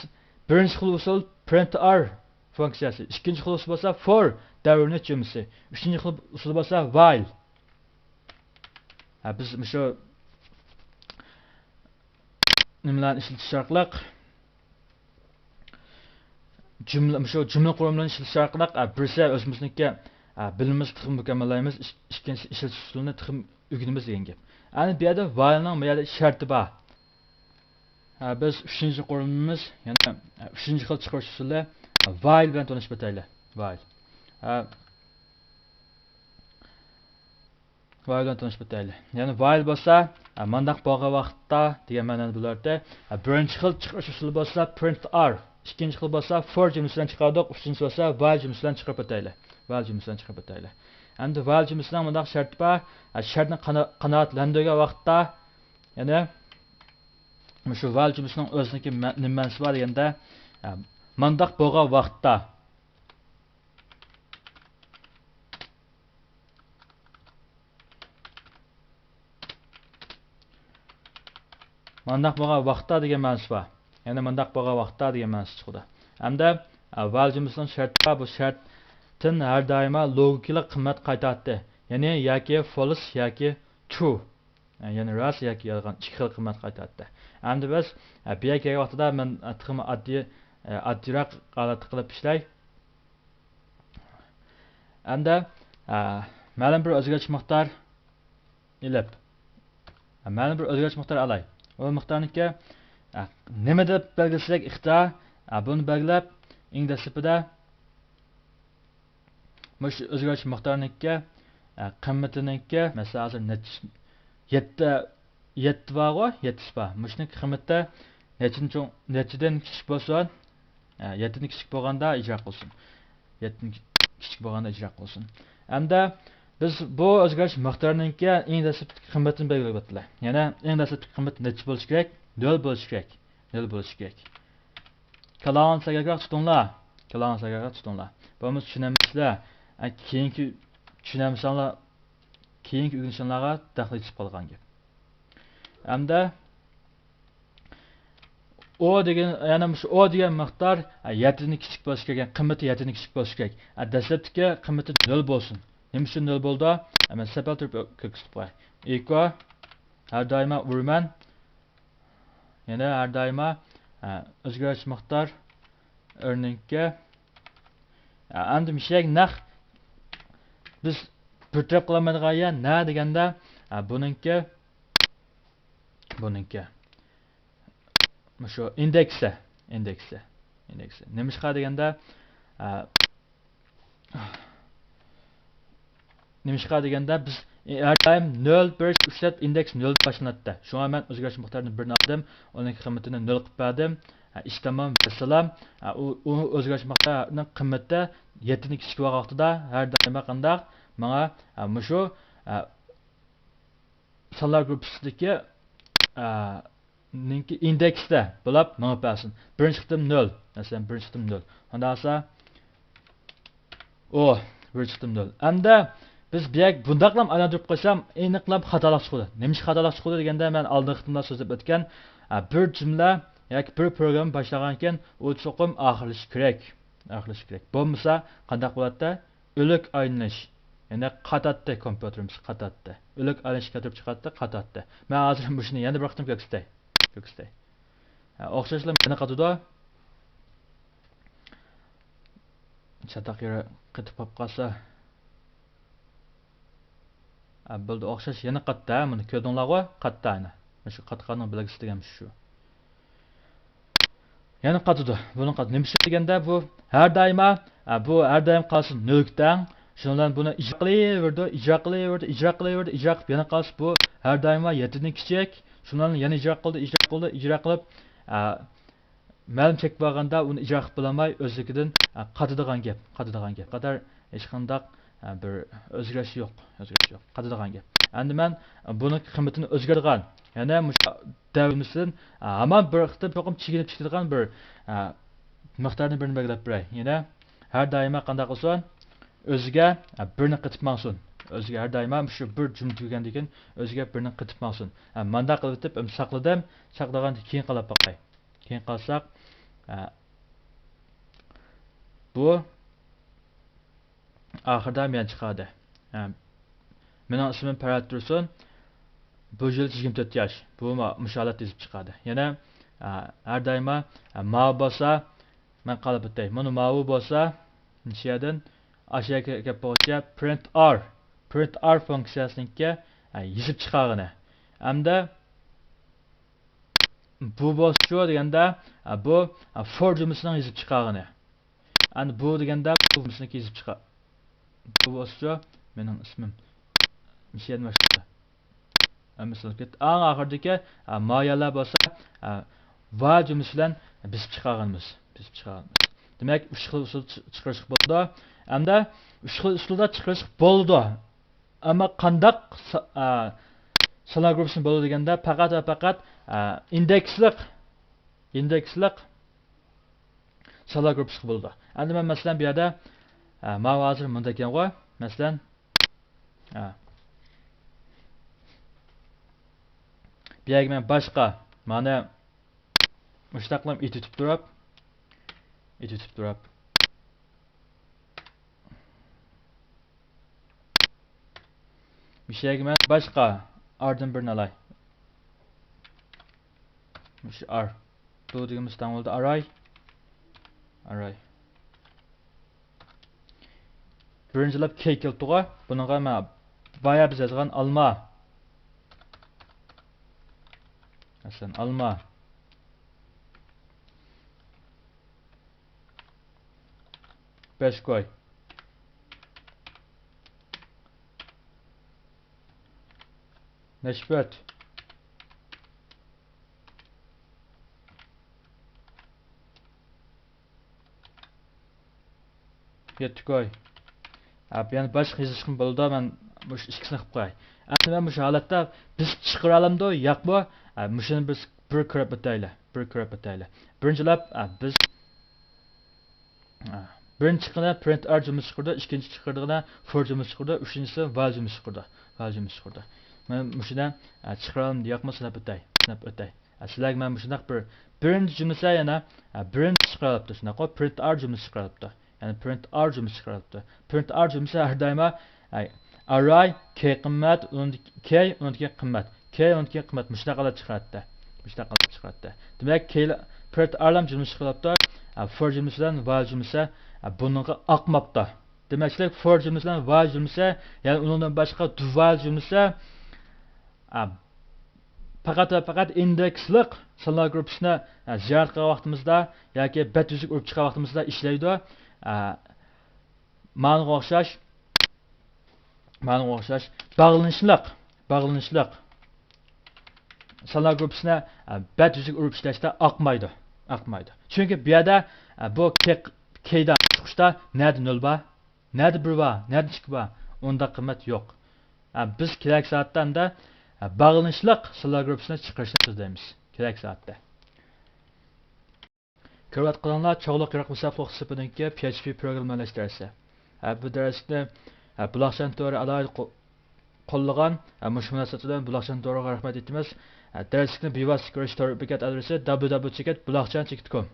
بىرىنچى خىل ئۇسۇل print r فۇنكسىيەسى. ئىككىنچى خىل ئۇسۇل بولسا for دەۋرىنى جۈملىسى. ئۈچىنچى خىل ئۇسۇل بولسا while. ھە، بىز مۇشۇ نېمىلەرنى ئىشلىتىش ئارقىلىق، جۈملە، مۇشۇ جۈملە قۇرۇملىرىنى ئىشلىتىش ئارقىلىق، ھە، بىرسى ئۆزىمىزنىڭكى، ھە، بىلىمىمىزنى تېخىمۇ مۇكەممەللەيمىز، ئىك-، ئىككىنچىسى ئىشلىتىش ئۇسۇلىنى تېخىمۇ ئۆگىنىمىز دېگەن گەپ. ئەنە بۇ يەردە while نىڭ بۇ يەردە شەرتى بار. ھە، بىز ئۈچىنچى قۇرۇلمىمىز، يەنى، ھە، ئۈچىنچى خىل چىقىرىش ئۇسۇلى، ھە، while بىلەن تونۇشۇپ ئۆتەيلى. While. ھە، while بىلەن تونۇشۇپ ئۆتەيلى. يەنى while بولسا، ھە، مانداق بولغان ۋاقىتتا دېگەن مەنىنى بىلدۈرەتتى. ھە، بىرىنچى خىل چىقىرىش ئۇسۇلى بولسا print r. ئىككىنچى خىل بولسا for جۈملىسى بىلەن چىقاردۇق. ئۈچىنچىسى بولسا while جۈملىسى بىلەن چىقىرىپ ئۆتەيلى. While جۈملىسى بىلەن چىقىرىپ ئۆتەيلى. ئەمدى while جۈملىسىنىڭ مۇنداق شەرتى بار. ھە، شەرتنى قانا-، قانائەتلەندۈرگەن ۋاقىتتا، يەنى مۇشۇ while جۈملىسىنىڭ ئۆزىنىڭكى مە-، نېمە مەنىسى بار دېگەندە، ئە، مانداق بولغان ۋاقىتتا، مانداق بولغان ۋاقىتتا دېگەن مەنىسى بار. يەنى مانداق بولغان ۋاقىتتا دېگەن مەنىسى چىقىدۇ. ھەمدە، ئە، while جۈملىسىنىڭ شەرتى بار، بۇ شەرتتىن ھەر دائىما لوگىكىلىق قىممەت قايتارتتى. يەنى ياكى false ياكى true. يەنى راست ياكى يالغان ئىككى خىل قىممەت قايتارتتى. ئەمدى بىز، ئە، بۇ يەرگە كەلگەن ۋاقتىدا مەن، ئە، تېخىمۇ ئاددىي، ئە، ئاددىيراق ھالەتتە قىلىپ ئىشلەي. ئەمدى، ئە، مەلۇم بىر ئۆزگەرتىش مىقدار ئېلىپ، ئە، مەلۇم بىر ئۆزگەرتىش مىقدار ئالاي. ئۇ مىقدارنىڭكى، ئە، نېمە دەپ بەلگىلىسەك ئىقتىدار، ئە، بۇنى بەلگىلەپ، ئەڭ دەسلىپىدە مۇشۇ ئۆزگەرتىش مىقدارىنىڭكى، ئە، قىممىتىنىڭكى، مەسىلەن، ھازىر نەچچە، يەتتە، يەتتە بارغۇ، يەتتىسى بار. مۇشۇنىڭ قىممىتى نەچچىدىن چوڭ، نەچچىدىن كىچىك بولسۇن، ئە، يەتتىدىن كىچىك بولغاندا ئىجرا قىلسۇن. يەتتىدىن كىچىك بولغاندا ئىجرا قىلسۇن. ئەمدى بىز بۇ ئۆزگەرتىش مىقدارىنىڭكى ئەڭ دەسلەپتىكى قىممىتىنى بەلگىلەپ ئۆتتىلە. يەنى ئەڭ دەسلەپتىكى قىممىتى نەچچە بولۇشى كېرەك؟ نۆل بولۇشى كېرەك. نۆل بولۇشى كېرەك. كاللاڭلارنى سەگەكراق تۇتۇڭلار. كاللاڭلارنى سەگەكراق تۇتۇڭلار. بولمىسا چۈشىنەلمەيسىلەر. ئە، كېيىنكى چۈشىنەلمىسەڭلار، كېيىنكى ئۆگىنىشىڭلارغا دەخلى يېتىپ قالغان گەپ. ھەمدە ئو دېگەن، يەنى مۇشۇ ئو دېگەن مىقدار، ئە، يەتتىدىن كىچىك بولۇشى كېرەك، قىممىتى يەتتىدىن كىچىك بولۇشى كېرەك. ئە، دەسلەپتىكى قىممىتى نۆل بولسۇن. نېمە ئۈچۈن نۆل بولىدۇ؟ ئە، مەن سەپەل تۇرۇپ كۆرسىتىپ قوياي. ئىكو، ھەر دائىما ئۇرىمەن. يەنە ھەر دائىما، ئە، ئۆزگەرتىش مىقدار ئېرنىڭكى. ئە، ئەمدى مۇشۇ يەرگە نەق بىز بىر تەرەپ قىلالمايدىغان يەر نە دېگەندە، ئە، بۇنىڭكى، بۇنىڭكى. مۇشۇ ئىندېكسى، ئىندېكسى، ئىندېكسى. نېمىشقا دېگەندە، ئە، نېمىشقا دېگەندە، بىز ھەر دائىم نۆل، بىر، ئۈچ دەپ ئىندېكس نۆلدىن باشلىناتتى. شۇڭا مەن ئۆزگەرتىش مىقدارىنى بىرنى ئالدىم، ئۇنىڭ قىممىتىنى نۆل قىلىپ بەردىم. ھە، ئىش تامام، ۋەسسالام. ھە، ئۇ، ئۇ ئۆزگەرتىش مىقدارىنىڭ قىممىتى يەتتىدىن كىچىك بولغان ۋاقتىدا ھەر دائىم قانداق ماڭا، ھە، مۇشۇ، ھە، سانلار گۇرۇپپىسىدىكى، ئە، نىڭكى ئىندېكستا بولاپ مېڭىپ بەرسۇن. بىرىنچى قېتىم نۆل. مەسىلەن، بىرىنچى قېتىم نۆل. ئۇنداق بولسا، ئۇ، بىرىنچى قېتىم نۆل. ئەمدى بىز بۇ يەرگە بۇنداقلام ئايلاندۇرۇپ قويسام، ئېنىقلاپ خاتالىق چىقىدۇ. نېمىشقا خاتالىق چىقىدۇ دېگەندە، مەن ئالدىنقى قېتىمدا سۆزلەپ ئۆتكەن، ئە، بىر جۈملە ياكى بىر پروگرامما باشلىغانكەن، ئۇ چوقۇم ئاخىرلىشىشى كېرەك. ئاخىرلىشىشى كېرەك. بولمىسا، قانداق بولاتتى؟ ئۆلۈك ئايلىنىش. يەنە قاتاتتى، كومپيۇتېرىمىز قاتاتتى. ئۆلۈك ئايلىنىش كەلتۈرۈپ چىقاتتى، قاتاتتى. مەن ھازىر مۇشۇنى يەنە بىر قېتىم كۆرسىتەي. كۆرسىتەي. ھە، ئوخشاشلا يەنە قاتىدۇ. چاتاق يېرى قېتىپ قاپ قالسا. ھە، بولدى، ئوخشاش يەنە قاتتى، ھە، مۇنى كۆردۈڭلارغۇ؟ قاتتى ئەنە. مۇشۇ قاتقاننىڭ بەلگىسى دېگەن شۇ. يەنە قاتىدۇ. بۇنى قات-، نېمە ئۈچۈن دېگەندە، بۇ ھەر دائىما، ئە، بۇ ھەر دائىم قالسا نۆلگە تەڭ. شۇنىڭ بىلەن بۇنى ئىجرا قىلىۋېرىدۇ، ئىجرا قىلىۋېرىدۇ، ئىجرا قىلىۋېرىدۇ، ئىجرا قىلىپ يەنە قالسا بۇ ھەر دائىما يەتتىدىن كىچىك. شۇنىڭ بىلەن يەنە ئىجرا قىلدى، ئىجرا قىلدى، ئىجرا قىلىپ، ئە، مەلۇم چەككە بارغاندا ئۇنى ئىجرا قىلىپ بولالماي ئۆزلۈكىدىن، ئە، قاتىدىغان گەپ، قاتىدىغان گەپ. قاتار ھېچقانداق، ئە، بىر ئۆزگىرىش يوق، ئۆزگىرىش يوق. قاتىدىغان گەپ. ئەمدى مەن بۇنىڭ قىممىتىنى ئۆزگەرتىدىغان، يەنە مۇشۇ دەۋرىمىزدىن، ئە، ھامان بىر قېتىم چوقۇم چېكىنىپ چىقىدىغان بىر، ئە، مىقدارنى بىرنى بەلگىلەپ بېرەي. يەنە ھەر دائىما قانداق قىلسۇن؟ ئۆزىگە، ئە، بىرنى قېتىپ ماڭسۇن. ئۆزىگە ھەر دائىما مۇشۇ بىر جۈملە تۈگىگەندىن كېيىن ئۆزىگە بىرنى قېتىپ ماڭسۇن. ئە، مانداق قىلىۋېتىپ، ئەمدى ساقلىدىم. ساقلىغاندىن كېيىن قاراپ باقاي. كېيىن قالساق، ئە، بۇ ئاخىرىدا مەن چىقاردى. ئە، مېنىڭ ئىسمىم پەرھات تۇرسۇن. بۇ يىل يىگىرمە تۆت ياش. بۇ ما-، مۇشۇ ھالەتتە يېزىپ چىقاردى. يەنە، ئە، ھەر دائىما، ئە، ماۋۇ بولسا، مەن قاراپ ئۆتەي. مانا ماۋۇ بولسا، مۇشۇ يەردىن ئاشۇ يەرگە كەپ بولغۇچە پرىنت ئار، پرىنت ئار فۇنكسىيەسىنىڭكى، ئە، يېزىپ چىقارغىنى. ئەمدى بۇ بولسىچۇ دېگەندە، ئە، بۇ، ئە، فور جۈملىسىنىڭ يېزىپ چىقارغىنى. ئەنە بۇ دېگەندە بۇ جۈملىسىنىڭكى يېزىپ چىقار-، بۇ بولسىچۇ، مېنىڭ ئىسمىم مىشەل ماشتا. ھەممىسى بولۇپ كەتتى. ئەڭ ئاخىرىدىكى، ئە، مايەلەر بولسا، ئە، ۋايل جۈملىسى بىلەن بېسىپ چىقارغىنىمىز. بېسىپ چىقارغىنىمىز. دېمەك، ئۈچ خىل ئۇسۇل چى-، چىقىرىشقا بولىدۇ. ئەمدى ئۈچ خىل ئۇسۇلدا چىقىرىشقا بولىدۇ. ئەمما قانداق سا-، ئە، سانلار گۇرۇپپىسىنى بولىدۇ دېگەندە، پەقەت ۋە پەقەت، ئە، ئىندېكسلىق، ئىندېكسلىق سانلار گۇرۇپپىسىغا بولىدۇ. ئەمدى مەن، مەسىلەن، بۇ يەردە، ئە، ماۋۇ ھازىر مۇنداق ئىكەنغۇ، مەسىلەن، ئە، بۇ يەرگە مەن باشقا، مانا، مۇشۇنداقلا ئېتىتىپ تۇرۇپ، ئېتىتىپ تۇرۇپ. مۇشۇ يەرگە مەن باشقا ئاردىن بىرنى ئالاي. مۇشۇ ئار. بۇ دېگىنىمىز تەڭ بولدى. ئاراي. ئاراي. بىرىنچىلەپ كەي كەلتىغۇ. بۇنىڭغا مەن بايا بىز يازغان ئالما. مەسىلەن، ئالما. بەش كوي. نەشپۈت. يەتتە كوي. ھە، يەنە باشقا يېزىشقىمۇ بولىدۇ، مەن مۇشۇ ئىككىسىنى قىلىپ قوياي. ئەمدى مەن مۇشۇ ھالەتتە بىز چىقىرالامدۇ، ياقمۇ؟ ھە، مۇشۇنى بىز بىر كۆرۈپ ئۆتەيلى، بىر كۆرۈپ ئۆتەيلى. بىرىنچىلەپ، ھە، بىز بىرىنچى چىققىنى پرىنت ئار جۈملىسى چىقىرىدۇ، ئىككىنچى چىقىرىدىغىنى فور جۈملىسى چىقىرىدۇ، ئۈچىنچىسى ۋايل جۈملىسى چىقىرىدۇ. ۋايل جۈملىسى چىقىرىدۇ. مەن مۇشۇنى، ئە، چىقىرالامدۇ ياقمۇ سىناپ ئۆتەي، سىناپ ئۆتەي. ئە، سىلەرگە مەن مۇشۇنداق بىر بىرىنچى جۈملىسى يەنە، ئە، بىرىنچى چىقىرىۋاپتۇ، شۇنداققۇ؟ پرىنت ئار جۈملىسى چىقىرىۋاپتۇ. يەنى پرىنت ئار جۈملىسى چىقىرىۋاپتۇ. پرىنت ئار جۈملىسى ھەر دائىما، ئە، ئاراي، كەي قىممەت، ئۇنىڭدىن كەي، ئۇنىڭدىن كېيىن قىممەت. كەي، ئۇنىڭدىن كېيىن قىممەت. مۇشۇنداق ھالەت چىقىراتتى. مۇشۇنداق ھالەت چىقىراتتى. دېمەك، كەي، پرىنت ئارلام جۈملىسى چىقىرىۋاپتۇ. ئە، فور جۈملىسى بىلەن ۋايل جۈملىسى، ئە، بۇنىڭغا ئاقماپتۇ. دېمەكچىلىك، فور جۈملىسى بىلەن ۋايل جۈملىسى، يەنى ئۇنىڭدىن باشقا دۇ ۋايل جۈملىسى، ئە، پەقەت ۋە پەقەت ئىندېكسلىق سانلار گۇرۇپپىسىنى، ئە، زىيارەت قىلغان ۋاقتىمىزدا ياكى بەت يۈزىگە ئۇرۇپ چىققان ۋاقتىمىزدا ئىشلەيدۇ. ئە، مانىغا ئوخشاش مانىغا ئوخشاش باغلىنىشلىق، باغلىنىشلىق سانلار گۇرۇپپىسىنى، ئە، بەت يۈزىگە ئۇرۇپ ئىشلەشتە ئاقمايدۇ، ئاقمايدۇ. چۈنكى بۇ يەردە، ئە، بۇ كەي-، كەيدە چىقىشتا نەدە نۆل بار، نەدە بىر بار، نەدە ئىككى بار، ئۇنداق قىممەت يوق. ئە، بىز كېلەك سائەتتە ئەمدى، ئە، باغلىنىشلىق سانلار گۇرۇپپىسىنى چىقىرىشنى سۆزلەيمىز كېلەك سائەتتە. كۆرۈۋاتقىنىڭلار چوغلۇق يىراق مەساپىلىك سىنىپىنىڭكى پي ئېچ پى پروگراممىلاش دەرسى. ھە، بۇ دەرسنى، ھە، بۇلاقچان تورى ئالاھىدە قو-، قوللىغان. ھە، مۇشۇ مۇناسىۋەت بىلەن بۇلاقچان تورىغا رەھمەت ئېيتىمىز. ھە، دەرسلىكنى بىۋاسىتە كۆرۈش تور بېكەت ئادرېسى دبليۇ دبليۇ دبليۇ چېكىت بۇلاقچان چېكىت كوم.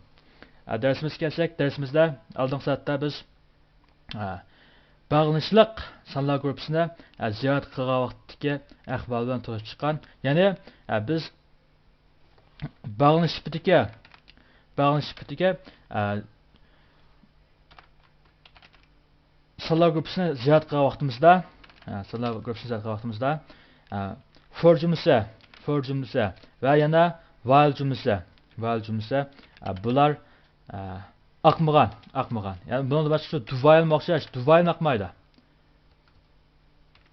ھە، دەرسىمىزگە كەلسەك، دەرسىمىزدە ئالدىنقى سائەتتە بىز، ھە، باغلىنىشلىق سانلار گۇرۇپپىسىنى، ھە، زىيارەت قىلغان ۋاقىتتىكى ئەھۋال بىلەن تونۇشۇپ چىققان. يەنى، ھە، بىز باغلىنىش سۈپىتىگە، باغلىنىش سۈپىتىگە، ئە، سانلار گۇرۇپپىسىنى زىيارەت قىلغان ۋاقتىمىزدا، ئە، سانلار گۇرۇپپىسىنى زىيارەت قىلغان ۋاقتىمىزدا، ئە، فور جۈملىسى، فور جۈملىسى ۋە يەنە ۋايل جۈملىسى، ۋايل جۈملىسى، ئە، بۇلار، ئە، ئاقمىغان، ئاقمىغان. يەنى بۇنىڭدىن باشقا شۇ دۇ ۋايلمۇ ئوخشاش، دۇ ۋايلمۇ ئاقمايدۇ.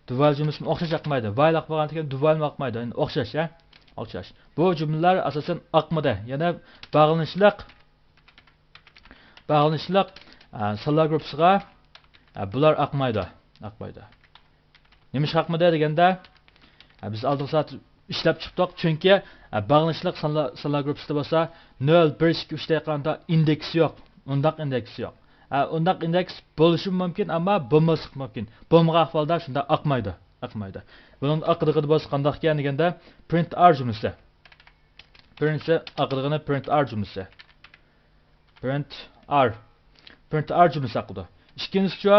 دۇ ۋايل جۈملىسىمۇ ئوخشاش ئاقمايدۇ. ۋايل ئاقمىغان ئىكەن، دۇ ۋايلمۇ ئاقمايدۇ. يەنى ئوخشاش، ھە؟ ئوخشاش. بۇ جۈملىلەر ئاساسەن ئاقمىدى. يەنە باغلىنىشلىق، باغلىنىشلىق، ئە، سانلار گۇرۇپپىسىغا، ئە، بۇلار ئاقمايدۇ. ئاقمايدۇ. نېمىشقا ئاقمىدى دېگەندە، ئە، بىز ئالدىنقى سائەت ئىشلەپ چىقتۇق. چۈنكى، ئە، باغلىنىشلىق سانلار، سانلار گۇرۇپپىسىدا بولسا نۆل، بىر، ئىككى، ئۈچ دەيدىغاندا ئىندېكسى يوق. ئۇنداق ئىندېكسى يوق. ئە، ئۇنداق ئىندېكس بولۇشىمۇ مۇمكىن، ئەمما بولماسلىقى مۇمكىن. بولمىغان ئەھۋالدا شۇنداق ئاقمايدۇ. ئاقمايدۇ. بۇنىڭ ئاقىدىغىنى بولسا قانداق ئىكەن دېگەندە، پرىنت ئار جۈملىسى. بىرىنچىسى ئاقىدىغىنى پرىنت ئار جۈملىسى. پرىنت ئار. پرىنت ئار جۈملىسى ئاقىدۇ. ئىككىنچىسىچۇ؟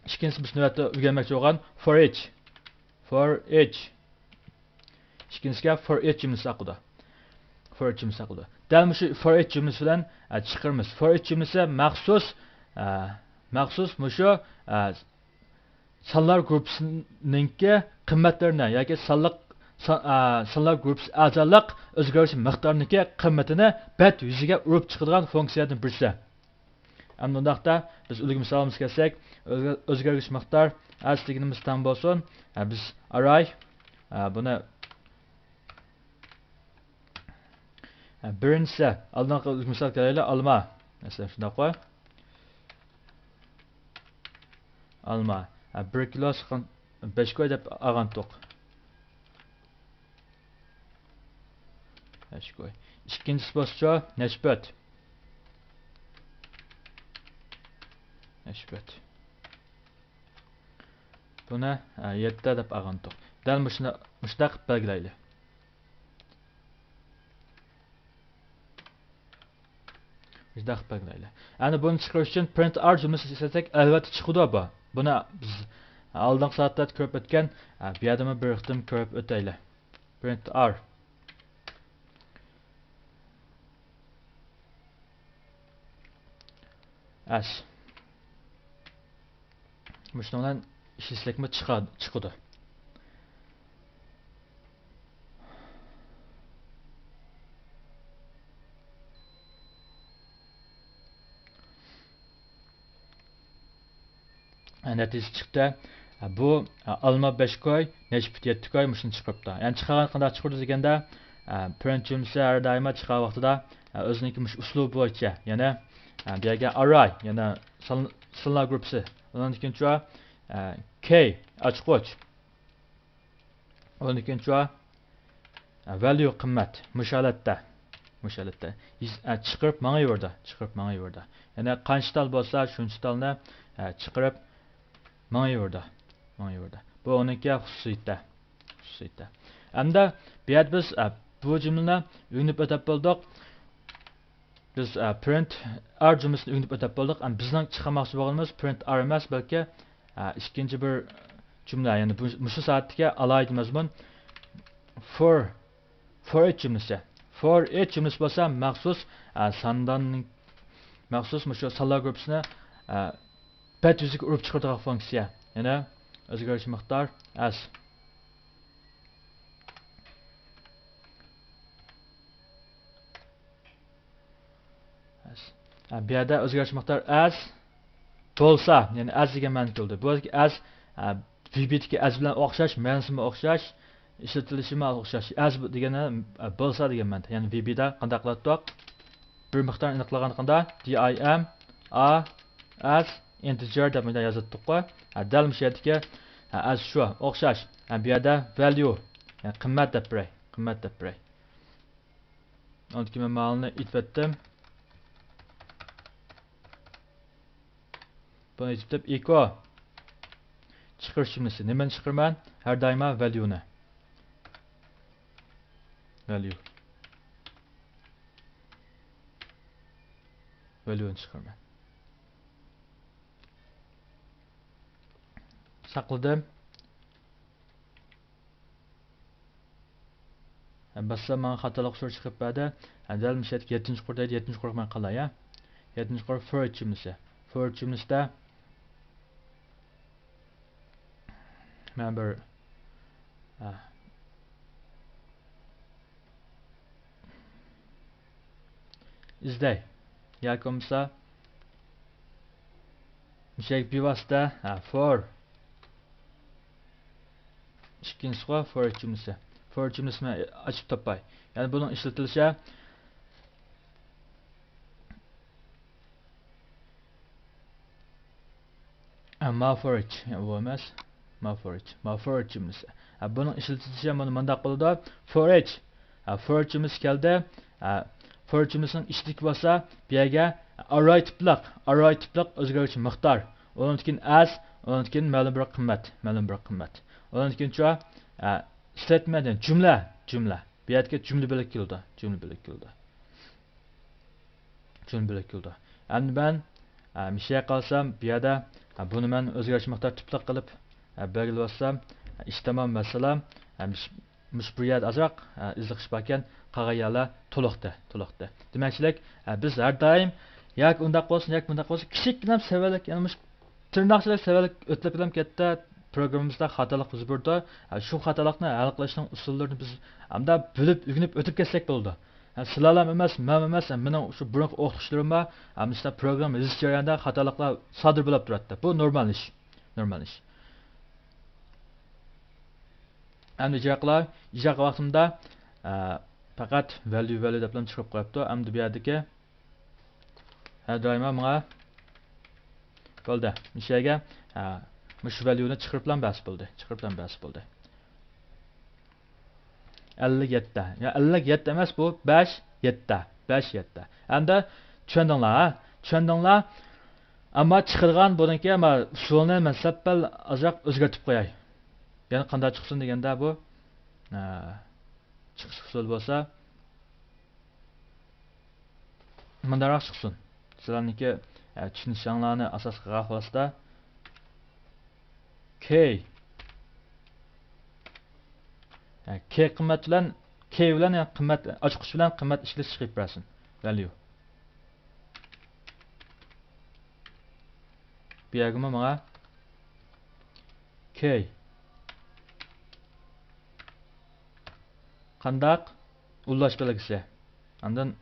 ئىككىنچىسى بىز نۆۋەتتە ئۆگەنمەكچى بولغان فور ئىچ. فور ئىچ. ئىككىنچىسىگە فور ئىچ جۈملىسى ئاقىدۇ. فور ئىچ جۈملىسى ئاقىدۇ. دەل مۇشۇ فور ئىچ جۈملىسى بىلەن، ئە، چىقىرىمىز. فور ئىچ جۈملىسى مەخسۇس، ئە، مەخسۇس مۇشۇ، ئە، سانلار گۇرۇپپىسىنىڭكى قىممەتلىرىنى ياكى سانلىق، سان-، ئە، سانلار گۇرۇپپىسى ئەزالىق ئۆزگەرگۈچى مىقدارنىڭكى قىممىتىنى بەت يۈزىگە ئۇرۇپ چىقىدىغان فۇنكسىيەدىن بىرسى. ئەمدى ئۇنداقتا بىز ئۇلۇگە مىسالىمىزغا كەلسەك، ئۆزگە-، ئۆزگەرگۈچى مىقدار ئەس دېگىنىمىز تەڭ بولسۇن. ئە، بىز ئاراي، ئە، بۇنى، ئە، بىرىنچىسى، ئالدىنقى مىسال كېلەيلى، ئالما. مەسىلەن، شۇنداق قوي. ئالما. ئە، بىر كىلو سىقىم بەش كوي دەپ ئالغانتۇق. بەش كوي. ئىككىنچىسى بولسىچۇ؟ نەشپۈت. نەشپۈت. بۇنى، ئە، يەتتە دەپ ئالغانتۇق. دەل مۇشۇنى، مۇشۇنداق قىلىپ بەلگىلەيلى. مۇشۇنداق قىلىپ بەلگىلەيلى. ئەنە بۇنى چىقىرىش ئۈچۈن پرىنت ئار جۈملىسىنى ئىشلەتسەك، ئەلۋەتتە چىقىدۇ بۇ. بۇنى بىز ئالدىنقى سائەتلەردە كۆرۈپ ئۆتكەن، ئە، بۇ يەردىمۇ بىر قېتىم كۆرۈپ ئۆتەيلى. پرىنت ئار. ئەس. مۇشۇنىڭ بىلەن ئىشلىسەكمۇ چىقا-، چىقىدۇ. نەتىجىسى چىقتى. بۇ ئالما بەش كوي، نەشپۈت يەتتە كوي مۇشۇنى چىقىرىپتۇ. يەنى چىقارغان قانداق چىقىرىدۇ دېگەندە، پرىنت جۈملىسى ھەر دائىم چىقارغان ۋاقتىدا ئۆزىنىڭكى مۇشۇ ئۇسلۇبى بويىچە، يەنى بۇ يەرگە ئاراي، يەنى سان-، سانلار گۇرۇپپىسى، ئۇنىڭدىن كېيىن شۇ، كەي ئاچقۇچ. ئۇنىڭدىن كېيىن شۇ، ۋەليۇ قىممەت، مۇشۇ ھالەتتە، مۇشۇ ھالەتتە. ھېس-، ئە، چىقىرىپ ماڭىۋېرىدۇ، چىقىرىپ ماڭىۋېرىدۇ. يەنى قانچە تال بولسا، شۇنچە تالنى، ئە، چىقىرىپ ماڭىۋېرىدۇ، ماڭىۋېرىدۇ. بۇ ئۇنىڭكى خۇسۇسىيىتى، خۇسۇسىيىتى. ئەمدى بۇ يەردە بىز، ئە، بۇ جۈملىنى ئۆگىنىپ ئۆتۈپ بولدۇق. بىز، ئە، پرىنت ئار جۈملىسىنى ئۆگىنىپ ئۆتۈپ بولدۇق. ئەمدى بىزنىڭ چىقارماقچى بولغىنىمىز پرىنت ئار ئەمەس، بەلكى، ئە، ئىككىنچى بىر جۈملە، يەنى بۇ، مۇشۇ سائەتتىكى ئالاھىدە مەزمۇن فور، فور ئىچ جۈملىسى. فور ئىچ جۈملىسى بولسا مەخسۇس، ئە، سانداننىڭ، مەخسۇس مۇشۇ سانلار گۇرۇپپىسىنى، ئە، بەت يۈزىگە ئۇرۇپ چىقىرىدىغان فۇنكسىيە. يەنى ئۆزگەرگۈچى مىقدار ئەس. ئەس. ھە، بۇ يەردە ئۆزگەرگۈچى مىقدار ئەس بولسا، يەنى ئەس دېگەن مەنىدە كېلىدۇ. بۇ يەردىكى ئەس، ھە، ۋى بى دىكى ئەز بىلەن ئوخشاش، مەنىسىمۇ ئوخشاش، ئىشلىتىلىشىمۇ ئوخشاش. ئەز دېگەننى، ئە، بولسا دېگەن مەنىدە. يەنى ۋى بى دە قانداق قىلاتتۇق؟ بىر مىقدارنى ئېنىقلىغاندا، دى ئاي ئېم ئا ئەز ئىنتېجېر دەپ مۇنداق يازاتتۇققۇ. ھە، دەل مۇشۇ يەردىكى، ھە، ئەز شۇ، ئوخشاش. ھە، بۇ يەردە ۋەليۇ، يەنى قىممەت دەپ بېرەي، قىممەت دەپ بېرەي. ئاندىن كېيىن مەن ماۋۇنى ئېتىۋەتتىم. بۇنى ئېتىپ ئېكو چىقىرىش جۈملىسى. نېمىنى چىقىرىمەن؟ ھەر دائىما ۋەليۇنى. ۋەليۇ. ۋەليۇنى چىقىرىمەن. ساقلىدىم. ھە، باسسام ماڭا خاتالىق ئۇچۇرى چىقىپ بەردى. ھە، دەل مۇشۇ يەتتىنچى قۇر دەيدۇ، يەتتىنچى قۇرغا مەن قالاي، ھە. يەتتىنچى قۇر فور ئېچ جۈملىسى. فور ئېچ جۈملىسىدە مەن بىر، ھە، ئىزدەي. ياكى بولمىسا مۇشۇ يەرگە بىۋاسىتە، ھە، فور. ئىككىنچىسىغۇ فور ئېچ جۈملىسى. فور ئېچ جۈملىسىنى ئاچىپ تاپاي. يەنى بۇنىڭ ئىشلىتىلىشى، ئە، ما فور ئېچ، يا، ئۇ ئەمەس. ما فور ئېچ، ما فور ئېچ جۈملىسى. ھە، بۇنىڭ ئىشلىتىلىشى مانا مۇنداق بولىدۇ. فور ئېچ، ھە، فور ئېچ جۈملىسى كەلدى. ھە، فور ئېچ جۈملىسىنىڭ ئىچىدىكى بولسا بۇ يەرگە ئارراي تىپلىق، ئارراي تىپلىق ئۆزگەرگۈچى مىقدار. ئۇنىڭدىن كېيىن ئەز، ئۇنىڭدىن كېيىن مەلۇم بىر قىممەت، مەلۇم بىر قىممەت. ئۇنىڭدىن كېيىنچۇ، ئە، ستېيتمېنت، يەنى جۈملە، جۈملە. بۇ يەردىكى جۈملە بۆلەك كېلىدۇ، جۈملە بۆلەك كېلىدۇ. جۈملە بۆلەك كېلىدۇ. ئەمدى مەن، ئە، مۇشۇ يەرگە قارىسام، بۇ يەردە، ئە، بۇنى مەن ئۆزگەرتىش مىقدار تىپلىق قىلىپ، ئە، بەلگىلىۋاتسام، ئە، ئىش تامام، ۋەسسالام. ئە، مۇش-، مۇشۇ بىر يەردە ئازراق، ئە، ئىزدىق ئىش باركەن، قالغان يەرلەر تولۇقتى، تولۇقتى. دېمەكچىلىك، ئە، بىز ھەر دائىم ياكى ئۇنداق بولسۇن، ياكى مۇنداق بولسۇن، كىچىككىنە سەۋەنلىك، يەنى مۇشۇ تىرناقچىلىك سەۋەنلىك ئۆتۈپ كېتىپ كەتتى، پروگراممىمىزدا خاتالىق يۈز بېرىدۇ. ئە، شۇ خاتالىقنى ھەل قىلىشنىڭ ئۇسۇللىرىنى بىز ئەمدى بىلىپ، ئۆگىنىپ ئۆتۈپ كەتسەك بولىدۇ. ھە، سىلەرلەم ئەمەس، مەنمۇ ئەمەس، ھە، مېنىڭ شۇ بۇرۇنقى ئوقۇتقۇچىلىرىممۇ، ھە، مۇشۇنداق پروگرامما يېزىش جەريانىدا خاتالىقلار سادىر بولۇپ تۇراتتى. بۇ نورمال ئىش. نورمال ئىش. ئەمدى ئىجرا قىلاي. ئىجرا قىلغان ۋاقتىمدا، ھە، پەقەت ۋەليۇ، ۋەليۇ دەپلا چىقىرىپ قويۇپتۇ. ئەمدى بۇ يەردىكى ھە، دائىما ماڭا. بولدى. مۇشۇ يەرگە، ھە، مۇشۇ ۋەليۇنى چىقىرىپلا بەرسە بولدى. چىقىرىپلا بەرسە بولدى. ئەللىك يەتتە. يا، ئەللىك يەتتە ئەمەس، بۇ بەش يەتتە. بەش يەتتە. ئەمدى چۈشەندىڭلار، ھە؟ چۈشەندىڭلار؟ ئەمما چىقىدىغان بۇنىڭكى، ئەمما ئۇسۇلنى مەن سەل پەل ئازراق ئۆزگەرتىپ قوياي. يەنە قانداق چىقسۇن دېگەندە بۇ، ھە، چىقىش ئۇسۇلى بولسا، مۇنداقراق چىقسۇن. سىلەرنىڭكى، ئە، چۈشىنىشىڭلارنى ئاساس قىلغان خۇلاسىدا، كېي. ئە، كېي قىممەت بىلەن، كېي بىلەن، يەنى قىممەت، ئاچقۇچ بىلەن قىممەت ئىككىلىسى چىقىپ بەرسۇن. ۋەليۇ. بۇ يەرگىمۇ ماڭا كېي. قانداق؟ ئۇللاش بەلگىسى. ئاندىن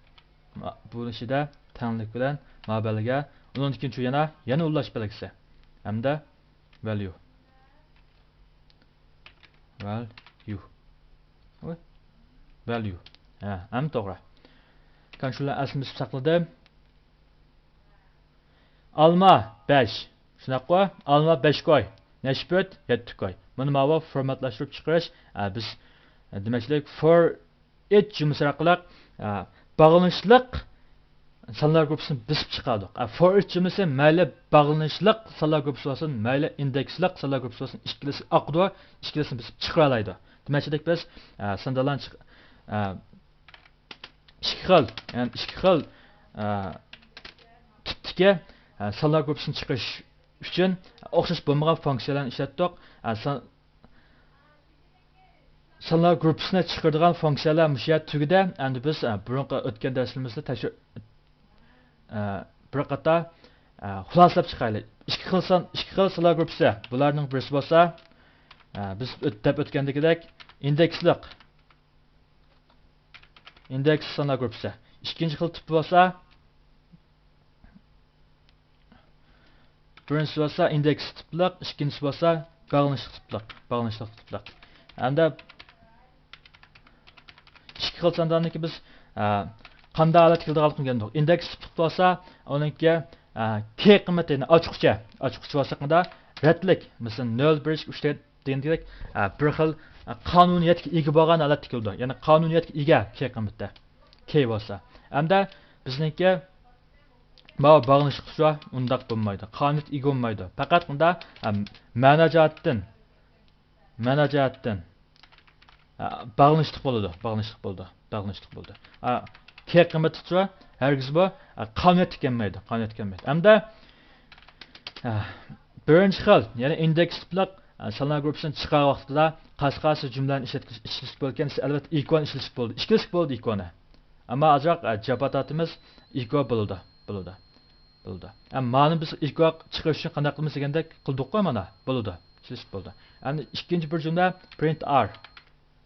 بۇ ئىچىدە تەڭلىك بىلەن مابەلگە، ئۇنىڭدىن كېيىن شۇ يەنە، يەنە ئۇللاش بەلگىسى. ھەمدە ۋەليۇ. ۋەليۇ. ۋوي. ۋەليۇ. ھە، ھەم توغرا. كان شۇلار ئەسلىمىزدە ساقلىدىم. ئالما بەش. شۇنداققۇ؟ ئالما بەش كوي. نەشپۈت يەتتە كوي. مانا ماۋۇ فورماتلاشتۇرۇپ چىقىرىش. ئە، بىز، ئە، دېمەكچىلىك، فور ئېچ جۈملىسى ئارقىلىق، ئە، باغلىنىشلىق سانلار گۇرۇپپىسىنى بېسىپ چىقاردۇق. ئە، فور ئېچ جۈملىسى مەيلى باغلىنىشلىق سانلار گۇرۇپپىسى بولسۇن، مەيلى ئىندېكسلىق سانلار گۇرۇپپىسى بولسۇن، ئىككىلىسى ئاقىدۇ، ئىككىلىسىنى بېسىپ چىقىرالايدۇ. دېمەكچىلىك، بىز، ئە، ساندانلارنى چىق-، ئە، ئىككى خىل، يەنى ئىككى خىل، ئە، تىپتىكى، ئە، سانلار گۇرۇپپىسىنى چىقىرىش ئۈچۈن ئوخشاش بولمىغان فۇنكسىيەلەرنى ئىشلەتتۇق. ئە، سان-، سانلار گۇرۇپپىسىنى چىقىرىدىغان فۇنكسىيەلەر مۇشۇ يەردە تۈگىدى. ئەمدى بىز، ئە، بۇرۇنقى ئۆتكەن دەرسلىرىمىزدە تەشۋىق، ئە، بىر قاتار، ئە، خۇلاسىلەپ چىقايلى. ئىككى خىل سان، ئىككى خىل سانلار گۇرۇپپىسى. بۇلارنىڭ بىرسى بولسا، ئە، بىز ئۆت-، دەپ ئۆتكەندىكىدەك ئىندېكسلىق. ئىندېكس سانلار گۇرۇپپىسى. ئىككىنچى خىل تىپى بولسا، بىرىنچىسى بولسا ئىندېكس تىپلىق، ئىككىنچىسى بولسا باغلىنىشلىق تىپلىق، باغلىنىشلىق تىپلىق. ھەمدە ئىككى خىل سانداننىڭكى بىز، ئە، قانداق ھالەتتە كېلىدىغانلىقىنى ئۆگەندۇق. ئىندېكس تىپلىق بولسا، ئۇنىڭكى، ئە، كېي قىممىتى، يەنى ئاچقۇچى، ئاچقۇچى بولسا قانداق؟ رەتلىك، مەسىلەن، نۆل، بىر، ئىككى، ئۈچ، تۆت دېگەندەك، ئە، بىر خىل، ئە، قانۇنىيەتكە ئىگە بولغان ھالەتتە كېلىدۇ. يەنى قانۇنىيەتكە ئىگە كېي قىممىتى. كېي بولسا. ھەمدە بىزنىڭكى ماۋۇ باغلىنىشلىق تۇرسا ئۇنداق بولمايدۇ. قانۇنىيەتكە ئىگە بولمايدۇ. پەقەت مۇندا، ئە، مەنا جەھەتتىن، مەنا جەھەتتىن، ئە، باغلىنىشلىق بولىدۇ. باغلىنىشلىق بولىدۇ. باغلىنىشلىق بولىدۇ. ئە، كېي قىممىتى تۇرسا ھەرگىزمۇ، ئە، قانۇنىيەتكە كەلمەيدۇ. قانۇنىيەتكە كەلمەيدۇ. ھەمدە ئە، بىرىنچى خىل، يەنى ئىندېكس تىپلىق، ئە، سانلار گۇرۇپپىسىنى چىقارغان ۋاقتىدا قايسى قايسى جۈملىلەرنى ئىشلەتكۈز-، ئىشلىتىش بولىدىكەن دېسە، ئەلۋەتتە، ئىكونى ئىشلىتىش بولىدۇ. ئىككىلىسى بولىدۇ ئىكونى. ئەمما ئازراق، ئە، جاپا تارتىمىز، ئىكو بولىدۇ، بولىدۇ، بولىدۇ. ئە، مانى بىز ئىكو چىقىرىش ئۈچۈن قانداق قىلىمىز دېگەندەك قىلدۇققۇ مانا، بولىدۇ، ئىشلىتىش بولىدۇ. ئەمدى ئىككىنچى بىر جۈملە، پرىنت ئار.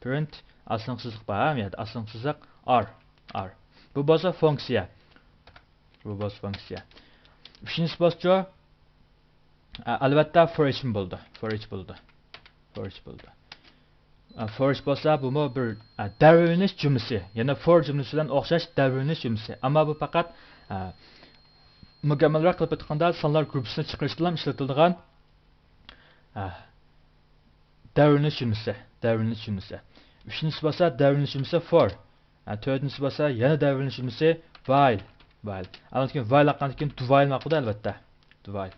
پرىنت ئاستىنقى سىزىق بار، ھە، مۇ يەردە ئاستىنقى سىزىق ئار، ئار. بۇ بولسا فۇنكسىيە. بۇ بولسا فۇنكسىيە. ئۈچىنچىسى بولسىچۇ؟ ئە، ئەلۋەتتە، فور ئىچمۇ بولىدۇ. فور ئىچ بولىدۇ. فور ئىچ بولىدۇ. ئە، فور ئىچ بولسا، بۇمۇ بىر، ئە، دەۋرىلىنىش جۈملىسى. يەنە فور جۈملىسى بىلەن ئوخشاش دەۋرىلىنىش جۈملىسى. ئەمما بۇ پەقەت، ئە، مۇكەممەلرەك قىلىپ ئېيتقاندا، سانلار گۇرۇپپىسىنى چىقىرىشتىلا ئىشلىتىلىدىغان، ئە، دەۋرىلىنىش جۈملىسى. دەۋرىلىنىش جۈملىسى. ئۈچىنچىسى بولسا، دەۋرىلىنىش جۈملىسى فور. ھە، تۆتىنچىسى بولسا يەنە دەۋرىلىش جۈملىسى ۋايل، ۋايل. ئاندىن كېيىن ۋايل ئاققاندىن كېيىن دۇۋايل ماقۇلدا، ئەلۋەتتە. دۇۋايل.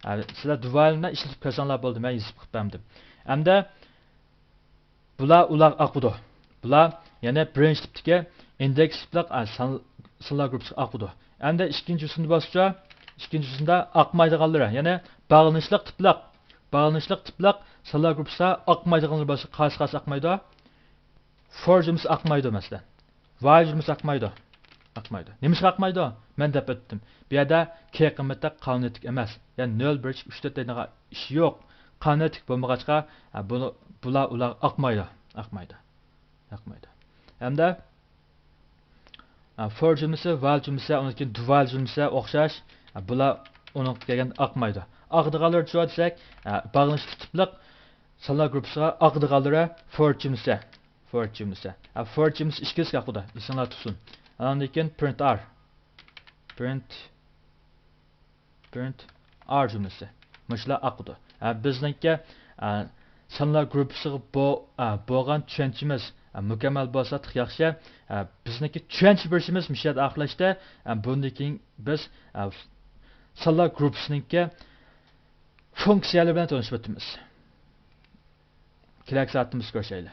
ھە، سىلەر دۇۋايلنى ئىشلىتىپ كۆرسەڭلار بولدى، مەن يېزىپ قىلىپ بەردىم. ئەمدى بۇلار ئۇلارغا ئاقىدۇ. بۇلار يەنە بىرىنچى تىپتىكى ئىندېكس تىپلىق، ئە، سان-، سانلار گۇرۇپپىسىغا ئاقىدۇ. ئەمدى ئىككىنچى ئۇسۇلنى بولسىچۇ، ئىككىنچى ئۇسۇلدا ئاقمايدىغانلىرى، يەنى باغلىنىشلىق تىپلىق، باغلىنىشلىق تىپلىق سانلار گۇرۇپپىسىغا ئاقمايدىغانلىرى بولسا قايسى، قايسى ئاقمايدۇ؟ فور جۈملىسى ئاقمايدۇ، مەسىلەن. ۋايل جۈملىسى ئاقمايدۇ. ئاقمايدۇ. نېمىشقا ئاقمايدۇ؟ مەن دەپ ئۆتتۈم. بۇ يەردە كېي قىممىتى قانۇنىيەتلىك ئەمەس. يەنى نۆل، بىر، ئىككى، ئۈچ، تۆت دەيدىغان ئىش يوق. قانۇنىيەتلىك بولمىغاچقا، ھە، بۇنى، بۇلار ئۇلارغا ئاقمايدۇ. ئاقمايدۇ. ئاقمايدۇ. ھەمدە، ھە، فور جۈملىسى، ۋايل جۈملىسى، ئۇنىڭدىن كېيىن دۇۋايل جۈملىسى ئوخشاش. ھە، بۇلار ئۇنىڭغا كەلگەندە ئاقمايدۇ. ئاقىدىغانلىرى چۇ دېسەك، ھە، باغلىنىشلىق تىپلىق سانلار گۇرۇپپىسىغا ئاقىدىغانلىرى فور جۈملىسى. فور جۈملىسى. ھە، فور جۈملىسى ئىككىلىسىگە ئاقىدۇ. ئېسىڭلاردا تۇرسۇن. ئاندىن كېيىن پرىنت ئار. پرىنت، پرىنت ئار جۈملىسى. مۇشۇلار ئاقىدۇ. ھە، بىزنىڭكى، ئە، سانلار گۇرۇپپىسىغا بو-، ئە، بولغان چۈشەنچىمىز، ئە، مۇكەممەل بولسا تېخى ياخشى. ئە، بىزنىڭكى چۈشەنچە بېرىشىمىز مۇشۇ يەردە ئاخىرلاشتى. ئە، بۇندىن كېيىن بىز، ئە، سانلار گۇرۇپپىسىنىڭكى فۇنكسىيەلىرى بىلەن تونۇشۇپ ئۆتىمىز. كېلەر سائەتتە بىز كۆرۈشەيلى.